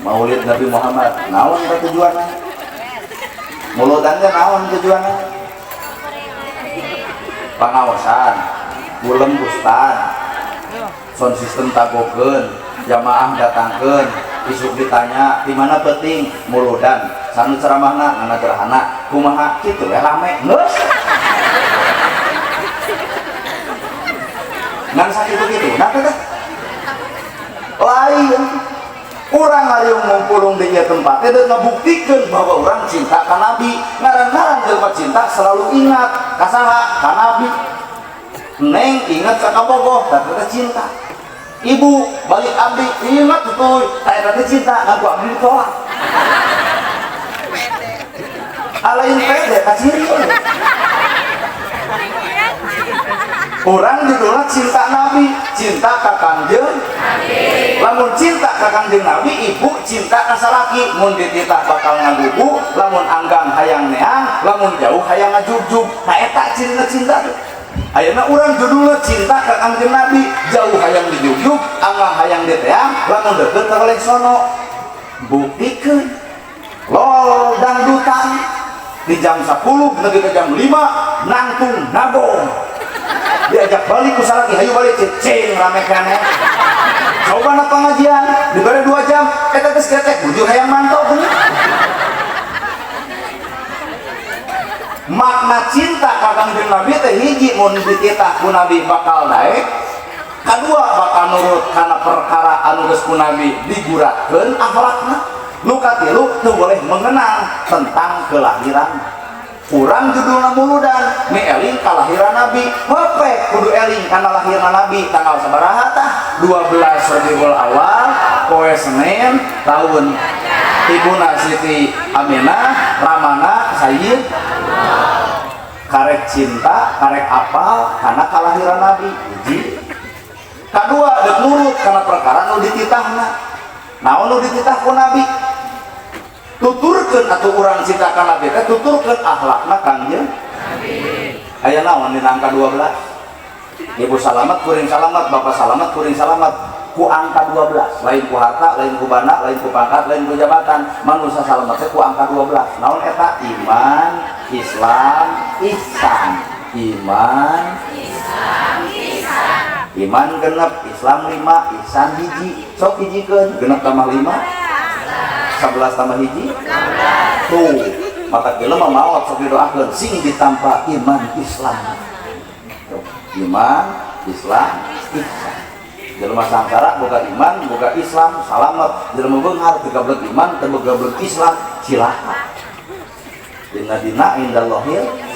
Maulid Nabi Muhammad. Naon teh tujuanna? Muludan teh naon tujuanna? Pangaosan, ulem ustad, sound system tagokeun, jamaah datangkeun, isuk ditanya di mana penting muludan, sanu ceramahna ngana gerhana, kumaha kitu we rame geus. Ngan sakitu-kitu, nah teh lain. Urang ngariung ngumpulung di ieu tempat teh ngabuktikeun bahwa urang cinta ka Nabi. Ngaran-ngaran jelema cinta selalu ingat ka saha? Ka Nabi. Neng ingat ka kabogoh, tah teh cinta. Ibu balik abdi ingat tuh, tah eta teh cinta, ngan ku abdi ditolak. Alain pede ka ciri. Urang judulna cinta Nabi, cinta ka Kangjeng Nabi. Lamun cinta ka Kangjeng Nabi, ibu cinta ka salaki, mun dititah bakal ngagugu, lamun anggang hayang neang, lamun jauh hayang ngajugjug. Nah eta cirina cinta tuh. Ayeuna urang judulna cinta ka Kangjeng Nabi, jauh hayang dijugjug, anggang hayang diteang, lamun deukeut ka oleh sono. Buktikeun. Lol dangdutan di jam 10 nepi ka jam 5 nangtung nabong. Diajak balik ku salaki, hayu balik cicing rame kene. Coba na pengajian, diberi 2 jam, eta geus ketek bujur hayang mantau geuning. Makna cinta ka Kangjeng Nabi teh hiji mun dititah ku Nabi bakal naik, kadua bakal nurut kana perkara anu geus ku Nabi diguratkeun akhlakna. Nu katilu teu boleh mengenang tentang kelahiran. Kurang judulna muludan, mi eling kalahiran Nabi. Hepe kudu eling kana lahirna Nabi tanggal sabaraha tah? 12 Rabiul Awal, poe Senin, tahun Ibuna Siti Aminah, Ramana Sayyid. Karek cinta, karek apal kana kalahiran Nabi. Hiji. Kadua deuk nurut kana perkara nu dititahna. Naon nu dititah ku Nabi? Tuturkeun atuh urang cinta ka Nabi teh tuturkeun akhlakna Kangjeng Nabi. Aya naon dina angka 12? Ibu salamat kuring salamat, bapak salamat kuring salamat ku angka 12, lain ku harta, lain ku bana, lain ku pangkat, lain ku jabatan. Manusia salamat teh ku angka 12. Naon eta? Iman, Islam, ihsan. Iman, Islam, ihsan. Iman genep, Islam 5, ihsan hiji. Sok hijikeun, genep tambah 5. 11 tambah hiji tuh mata jelema maot sok didoakeun sing ditampa iman Islam. Tuh, iman Islam ihsan. Jelema sangsara boga iman boga Islam salamet, jelema beunghar teu gablek iman teu gablek Islam cilaka. Dina dina indallahil.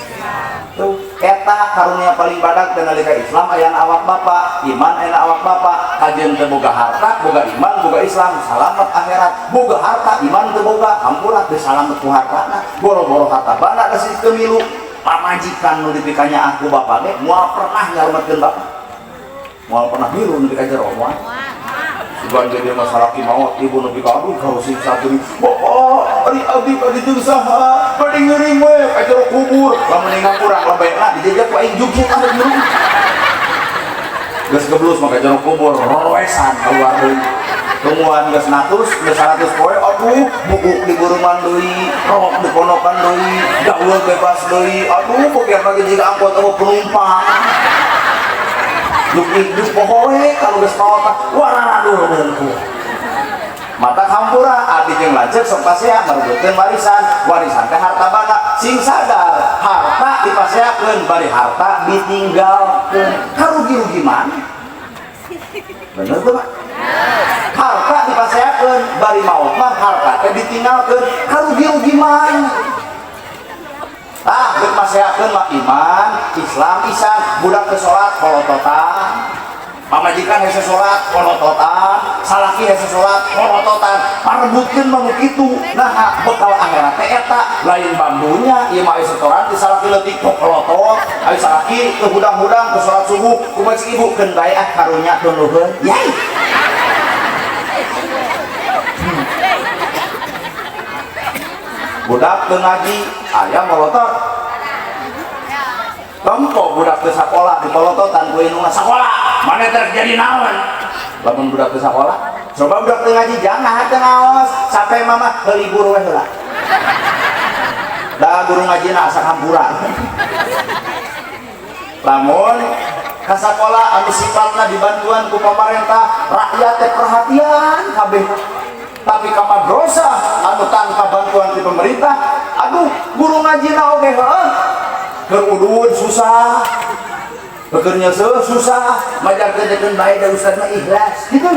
Tuh eta karunia paling badag teh nalika Islam ayana awak bapa, iman ayana awak bapa, kajeun teu boga harta, boga iman, boga Islam, salamet akhirat. Boga harta, iman teu boga, hampura teu salamet ku hartana. Boro-boro harta banda geus teu milu. Pamajikan nu dipikanya aku bapa ge moal pernah nyalametkeun bapa. Moal pernah milu nu dika jero moal. Sugan jadi masalah ki maot ibu nepi ka aduh karusiksa deui. Bapak, ari abdi bade jeung saha? Bade ngeuring we ka jero kubur. Lamun ninggal kurang lebehna dijejak ku aing jugjug anu jero. Geus geblus mah ka jero kubur roroesan keluar deui. Tungguan geus 100, geus 100 poe aduh bubuk di buruman deui, rok diponokan deui, gaul bebas deui. Aduh boker lagi jiga angkot eueuh penumpang. Duk pohoe kalau geus maot warana dulu. Mata hampura abdi jeung lanceuk sok pasea merebutkeun warisan, warisan teh harta banda sing sadar harta dipaseakeun bari harta ditinggalkeun. Karugi-rugi mana? Bener teu, Pak? Harta dipaseakeun bari maot mah harta teh ditinggalkeun. Karugi-rugi mana? Tah, geus maseakeun mah iman, Islam, ihsan, budak teu salat polototan. Pamajikan hese salat polototan, salaki hese salat polototan, parebutkeun mah nu kitu. Nah, bekal akhirat teh eta lain bambunya, ieu mah aya setoran di salaki leutik polotot, aya salaki teu hudang-hudang ke salat subuh, kumaha cik ibu keun bae ah karunya tunduheun. Yai. Budak teu ngaji, aya molotot. Tempo budak teu sakola dipolototan ku indungna sakola, Mana terjadi naon? Lamun budak teu sakola, coba budak teu ngaji jangan teu ngaos, sampai mama libur we heula. Da guru ngajina asa hampura. Lamun ka sakola anu sifatna dibantuan ku pamarentah, rakyat teh perhatian kabeh. Tapi ka madrasah anu tanpa bantuan ti pemerintah, aduh guru ngajina oge heuh. Keur udud susah, keur nyeuseuh susah, majar kerjakeun bae da ustad mah ikhlas gitu.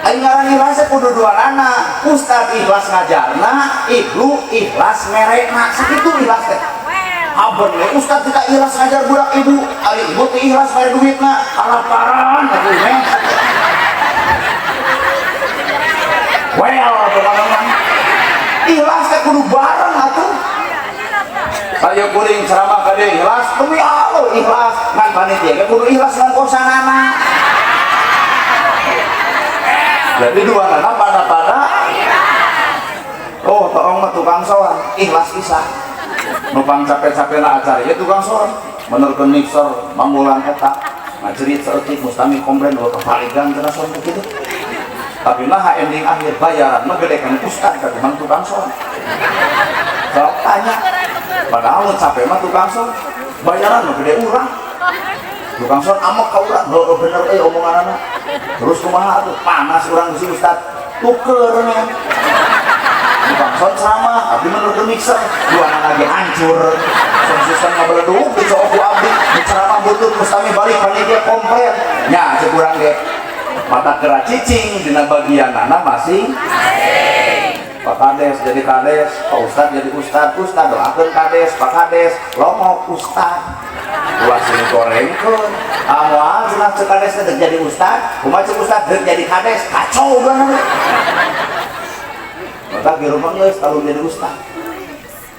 Aing ngaran ikhlas teh kudu duanana, ustad ikhlas ngajarna, ibu ikhlas merekna, sakitu ikhlas teh. Haben we ustad teh ikhlas ngajar budak ibu, ari ibu teh ikhlas mere duitna, kalaparan atuh meh. Well, pokokna ikhlas teh kudu bareng atuh. Ayo kuring ceramah ka dieu ikhlas, demi Allah ikhlas, ngan panitia ge kudu ikhlas ngongkosanana. Jadi dua nana pada-pada. Oh, toong mah tukang soang, ikhlas bisa. Nupang capek-capekna acara ieu tukang soang, menerkeun mixer, manggulan eta, ngajerit saeutik mustami komplain eueuh kepaligan cenah soang kitu. Tapi mah ending akhir bayaran mah gede kan ustad katimbang tukang soang. Sok tanya. Padahal nu capek mah tukang soang, bayaran mah gede urang. Tukang soang amok ka urang, heueuh bener euy omonganana. Terus kumaha atuh? Panas urang si ustad, tuker nya. Tukang soang ceramah, abdi menerkeun mixer, dua anak lagi hancur. Sound system ngabeledug dicokok ku abdi, diceramah butut mustami balik panitia komplit. Nya cek urang ge. Mata kera cicing dina bagianana masing. Pak Kades jadi Kades, Pak Ustad jadi Ustad, Ustad doakeun Kades, Pak Kades lomok Ustad. Ulah sing gorengkeun. Ah moal cenah cek Kades teh dek jadi Ustad, kumaha cek Ustad dek jadi Kades, kacau banget. Maka di rumah geus teu jadi Ustad.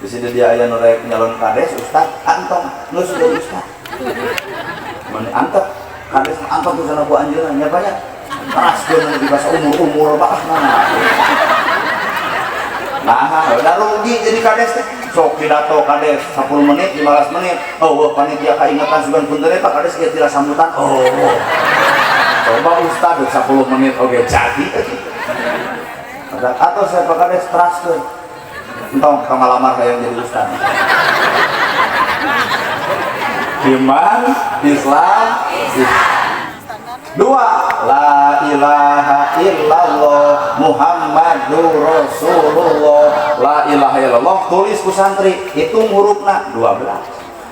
Di sini dia aya nu rek nyalon Kades, Ustad, antong geus jadi Ustad. Mun antep Kades mah antep sana ku anjeunna nya banyak. Teraskeun di basa umur-umur bah mana. Nah, udah rugi jadi kades teh. Sok pidato kades 10 menit, 15 menit. Oh, panitia kaingetan sugan punten eta kades ieu tira sambutan. Oh. Coba ustad 10 menit oge jadi. Atau saya Pak Kades teraskeun. Entong pengalaman hayang jadi ustad. Iman, Islam, Islam. Dua, la ilaha illallah Muhammadur Rasulullah. La ilaha illallah tulis ku santri, hitung hurufna 12.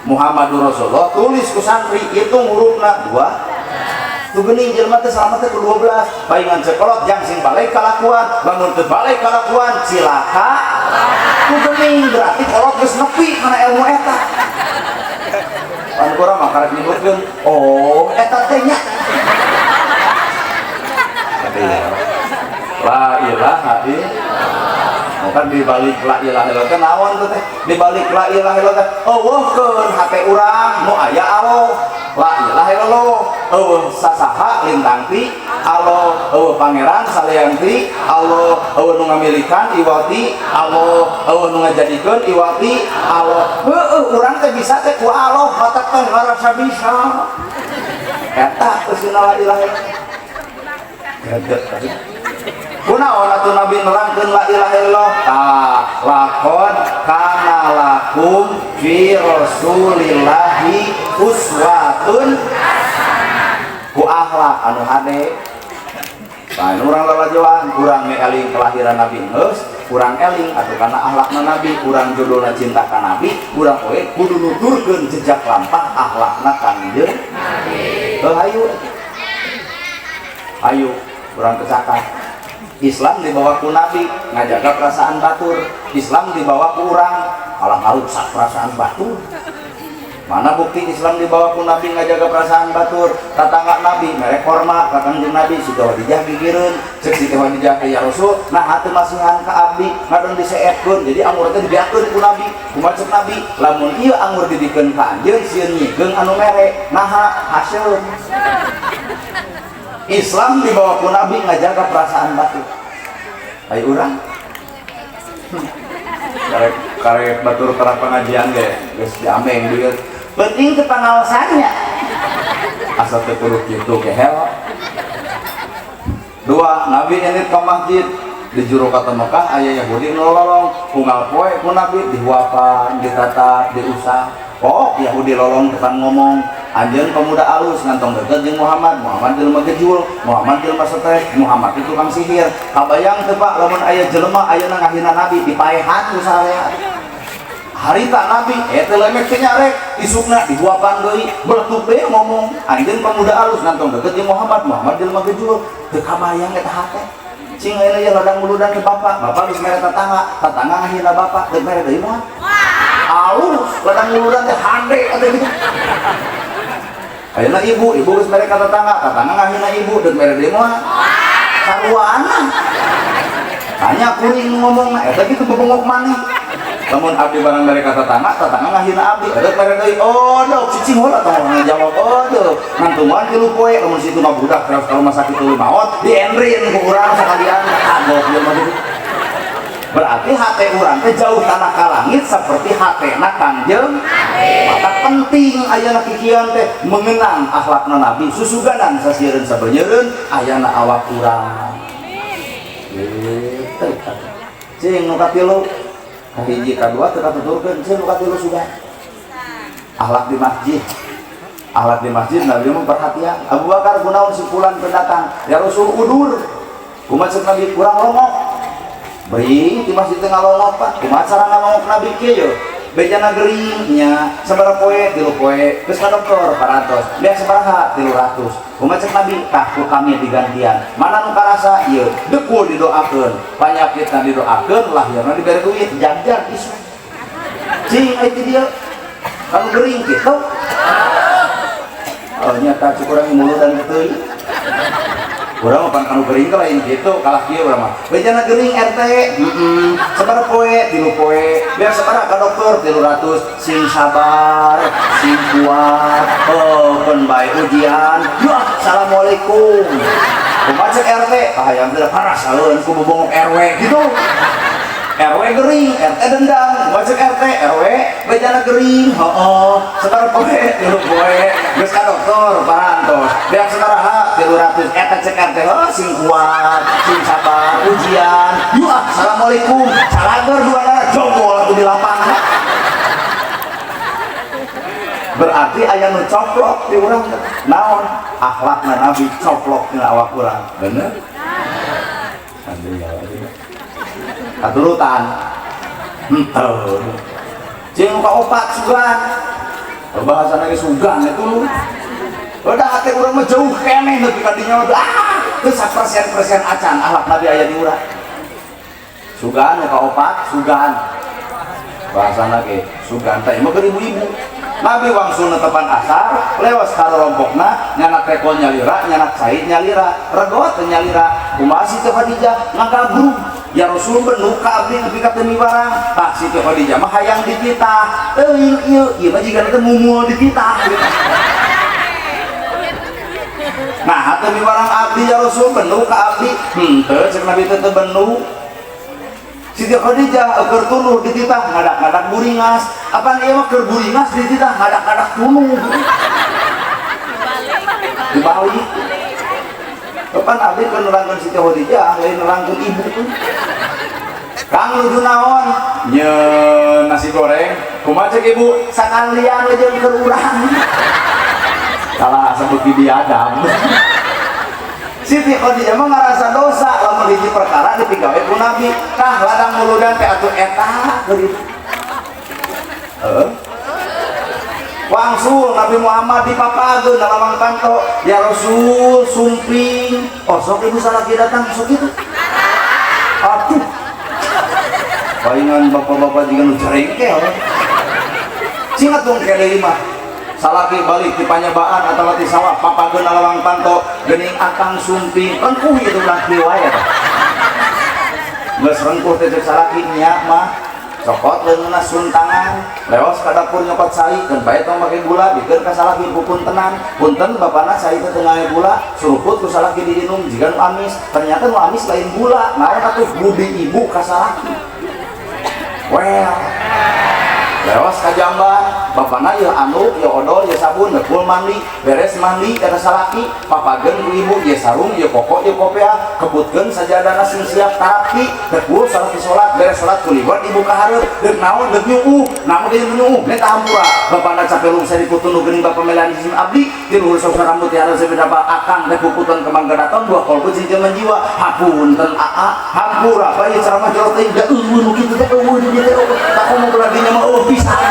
Muhammadur Rasulullah tulis ku santri, hitung hurufna 2. Tuh geuning jelema teh salamet teh ku 12. Paingan cekolot jang sing balik kalakuan, lamun teu balik kalakuan cilaka. Tuh geuning berarti kolot geus nepi kana ilmu eta. Pan urang mah karek nyebutkeun, oh eta teh nya. La ilaha illallah. Kan di balik la ilaha illallah teh naon tuh teh? Di balik la ilaha illallah teh eueuhkeun hate urang nu aya Allah. La ilaha illallah eueuh sasaha lintang ti Allah, eueuh pangeran salian ti Allah, eueuh nu ngamilikan iwati Allah, eueuh nu ngajadikeun iwati Allah. Heueuh urang teh bisa teh ku Allah, matak teh ngarasa bisa. Eta eusina la ilaha illallah. Greget tadi. Kunaon atuh Nabi nerangkeun la ilaha illallah? Tah, laqad kana lakum fi rasulillahi uswatun hasanah. Ku akhlak anu hade. Tah, urang lalajoan, urang eling kelahiran Nabi geus, urang eling atuh kana akhlakna Nabi, urang judulna cinta ka Nabi, urang oge kudu nuturkeun jejak lampah akhlakna Kangjeng Nabi. Heuh hayu. Ayo, urang kecakan. Islam dibawa ku Nabi ngajaga perasaan batur. Islam dibawa ku urang kalah ngarusak perasaan batur. Mana bukti Islam dibawa ku Nabi ngajaga perasaan batur? Tatangga Nabi mere korma ka Kangjeng Nabi, Siti Khadijah gigireun. Cek Siti Khadijah ke ya Rasul, nah hate masihan ka abdi ngadon diseetkeun. Jadi anggur teh dibeakeun ku Nabi. Kumaha cek Nabi? Lamun ieu anggur dibikeun ka anjeun sieun nyigeung anu mere. Naha haseum. Islam dibawa ku Nabi ngajaga perasaan batur. Ayo urang. Karek batur para pengajian ge geus diameng duit. Penting ke pengawasannya. Asa teu kudu kitu kehel. Dua, Nabi indit ka masjid di juru kata Mekah aya Yahudi nu lolong, unggal poe ku Nabi dihuapan, ditata, diusah. Oh, Yahudi lolong depan ngomong, anjeun pemuda alus ngantong deket jeung Muhammad, Muhammad jelema gejul, Muhammad jelema stres, Muhammad itu tukang sihir. Kabayang teu Pak lamun aya jelema ayeuna ngahina Nabi dipaehan ku sareat. Harita Nabi teu lemek teh nyarek, isukna dihuapan deui, beletuk deui ngomong, anjeun pemuda alus ngantong deket jeung Muhammad, Muhammad jelema gejul, teu kabayang eta hate. Cing ayeuna ye ladang muludan ke bapak, bapak geus mere tetangga, tetangga ngahina bapak, deuk mere deui moal. Alus ladang muludan teh hade atuh gitu. Ayeuna ibu, ibu geus mere ka tetangga, tetangga ngahina ibu, deuk mere deui moal. Saruana. Tanya kuring ngomongna eta kitu bebongok maneh. Lamun abdi barang mere ka tetangga, tetangga ngahina abdi, deuk mere deui. Oh, dok cicing heula tah ngajawab. Oh, dok. Ngantungan tilu poe lamun situ mah budak terus ka rumah sakit tuluy maot, diendrin ku urang sakalian kagok ieu mah gitu. Berarti hate urang teh jauh tanah ka langit seperti hatena Kangjeng Nabi. Maka penting ayana kikian teh mengenang akhlakna Nabi, susuganan sasiereun sabeunyereun ayana awak urang. Gitu. Cing nu katilu, kahiji kadua teu katuturkeun, cing nu katilu sudah. Akhlak di masjid. Akhlak di masjid Nabi memperhatian. Abu Bakar kunaon si fulan pendatang, ya Rasul udur. Kumaha cek Nabi kurang longok. Beri di masjid teh ngalongok Pak. Kumaha cara ngalongok Nabi kieu ye? Bejana gering nya, sabaraha poe 3 poe, geus ka dokter 400, beak sabaraha 300. Kumaha cek Nabi? Tah ku kami digantian. Mana nu karasa ieu? Dekul didoakeun, panyakitna didoakeun, lahirna dibere duit, jajar isu. Cing ai ti dieu. Kalau gering kitu. Oh nyata cek urang muludan teuing. Urang mah pan kanu gering teh lain kitu, kalah kieu urang mah. Bejana gering RT, heeh. Sabaraha poe 3 poe, beak sabaraha ka dokter 300, sing sabar, sing kuat, oh keun bae ujian. Yuh, assalamualaikum. Kumaha cek RT? Kahayang teh karasaeun ku bobongok RW gitu. RW gering, RT dendam, kumaha cek RT, RW bejana gering, heeh, sabaraha poe 3 poe, geus ka dokter parantos, beak sabaraha 300, eta cek RT, oh sing kuat, sing sabar, ujian, yuh assalamualaikum, calageur dua darah, jongkol atuh di lapangan. Berarti aya nu coplok di urang teh. Naon? Akhlakna Nabi coplok dina awak urang. Bener? Aduh ya. Katurutan. Henteu. Jeung kaopat sugan. Bahasana ge sugan itu lu. Udah hati urang mah jauh keneh nepi ka dinya mah. Ah, teu sapersen-persen acan akhlak Nabi aya di urang. Sugan nu kaopat sugan. Bahasana ge sugan teh mah keur ibu-ibu. Nabi wangsul netepan asar, lewas ka rorompokna, nyanak reko nyalira, nyanak cai nyalira, regot teh nyalira. Kumaha Siti Khadijah ngagabrug. Ya Rasul benu ka abdi nepi ka teu miwarang. Tah Siti Khadijah mah hayang dititah. Teuing ieu, ieu mah jigana teh mumul dititah. Nah, teu miwarang abdi ya Rasul benu ka abdi. Henteu cek Nabi teh teu benu. Siti Khadijah keur tuluh dititah ngadak-ngadak buringas. Apaan ieu mah keur buringas dititah ngadak-ngadak tuluh. Dibalik. Kapan abdi keur nerangkeun Siti Khadijah lain nerangkeun ibu. Kang nuju naon? Nyeun nasi goreng. Kumaha cek ibu? Sakalian we jeung keur urang. Salah asa beuki diadam. Siti Khadijah mah ngarasa dosa lamun hiji perkara dipigawe ku Nabi. Tah ladang muludan teh atuh eta keur itu. Heeh. Wangsul Nabi Muhammad dipapageun lawang panto, ya Rasul sumping. Oh sok ibu salaki datang sok itu. Atuh. Palingan bapak-bapak juga nu jrengkel. Cing atuh ke deui mah. Salaki balik di panyabaan atau di sawah papageun lawang panto geuning akang sumping rengkuh itu laki wae. Geus rengkuh teh cek salaki nya mah cokot leungeunna suntangan leos ka dapur nyokot cai keun bae tong make gula bikeun ka salaki pupuntenan. Punten bapana cai teh teu ngangge gula, suruput ku salaki diinum jiga nu amis. Ternyata nu amis lain gula, naon atuh budi ibu ka salaki. Well, leos ka jamban bapana ieu anduk ieu odol ieu sabun nekul mandi beres mandi eta salaki papageun ku ibu ieu sarung ieu koko ieu kopea kebutkeun sajadana sing siap tarapi tekul salaki salat beres salat kuliwat ibu ka hareup deuk naon deuk nyuuh naon deui nyuuh menta hampura bapana capelung sari putunu geuning bapa melean isim abdi ti luhur sosok rambut ti hareup sampai dapat akang teh puputan kemang gadaton dua kolbu cincin menjiwa hapunten aa hampura bae ceramah jero teh da eueuh nu kitu teh eueuh di dieu teh tak ngomong lagi nya mah eueuh pisan.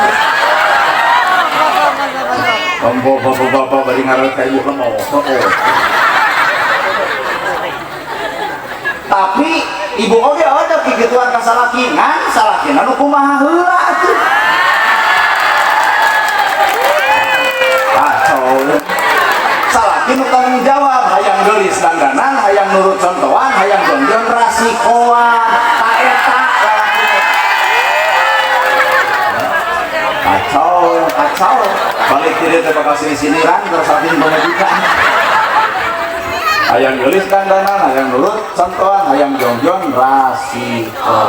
Tombo bapak-bapak bari ngaret ka ibu lemah. Tapi ibu oge ada kikituan ka salaki ngan salakina nu kumaha heula atuh. Kacau. Salaki nu tanggung jawab hayang geulis dangdanan, hayang nurut contohan, hayang jongjon rasikoan. Ta eta lalaki. Kacau, kacau. Balik ti dieu teh bakal sini-siniran terus saking pamajikan. Hayang geulis dandanan, hayang nurut contohan, hayang jongjon rasiko.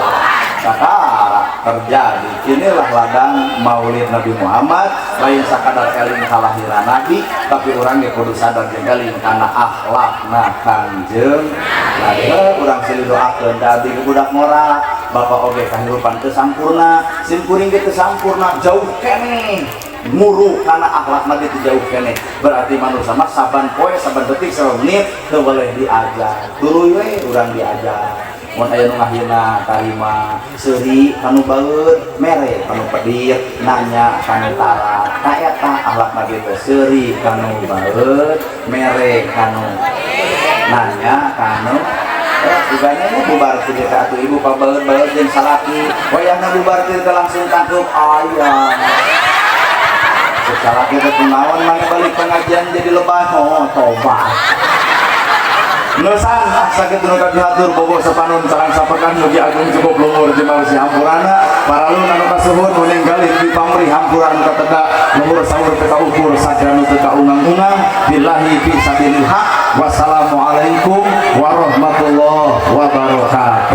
Sakara terjadi. Inilah ladang Maulid Nabi Muhammad, lain sakadar eling kalahiran Nabi, tapi urang ge kudu sadar jeung eling kana akhlakna Kangjeng Nabi. Urang silih doakeun da abdi budak ngora, bapak oge kahirupan teu sampurna, sim kuring ge teu sampurna, jauh keneh. Nguru kana akhlak Nabi teu jauh keneh. Berarti manusia mah saban poe, saban detik, saban menit teu boleh diajar. Tuluy we urang diajar. Mun aya nu ngahina tarima, seuri kanu baeud, mere kanu pedit, nanya kanu tara. Ta eta akhlak Nabi teh seuri kanu baeud, mere kanu nanya kanu ugana bubar teh ka atuh ibu pabaeud-baeud jeung salaki. Wayahna bubar teh langsung tangkeup aya. Salaki teh kunaon mangga balik pengajian jadi lebah, oh tobat. Nusan sakit nu kapihatur bobo sapanun sareng sapekan mugi agung cukup luhur jemal si hampurana paralun anu kasuhun nu ninggalin di pamrih hampuran kateda luhur saur teu kaukur sagranu teu kaungang-ungang billahi fi sabilil haq. Wassalamualaikum warahmatullahi wabarakatuh.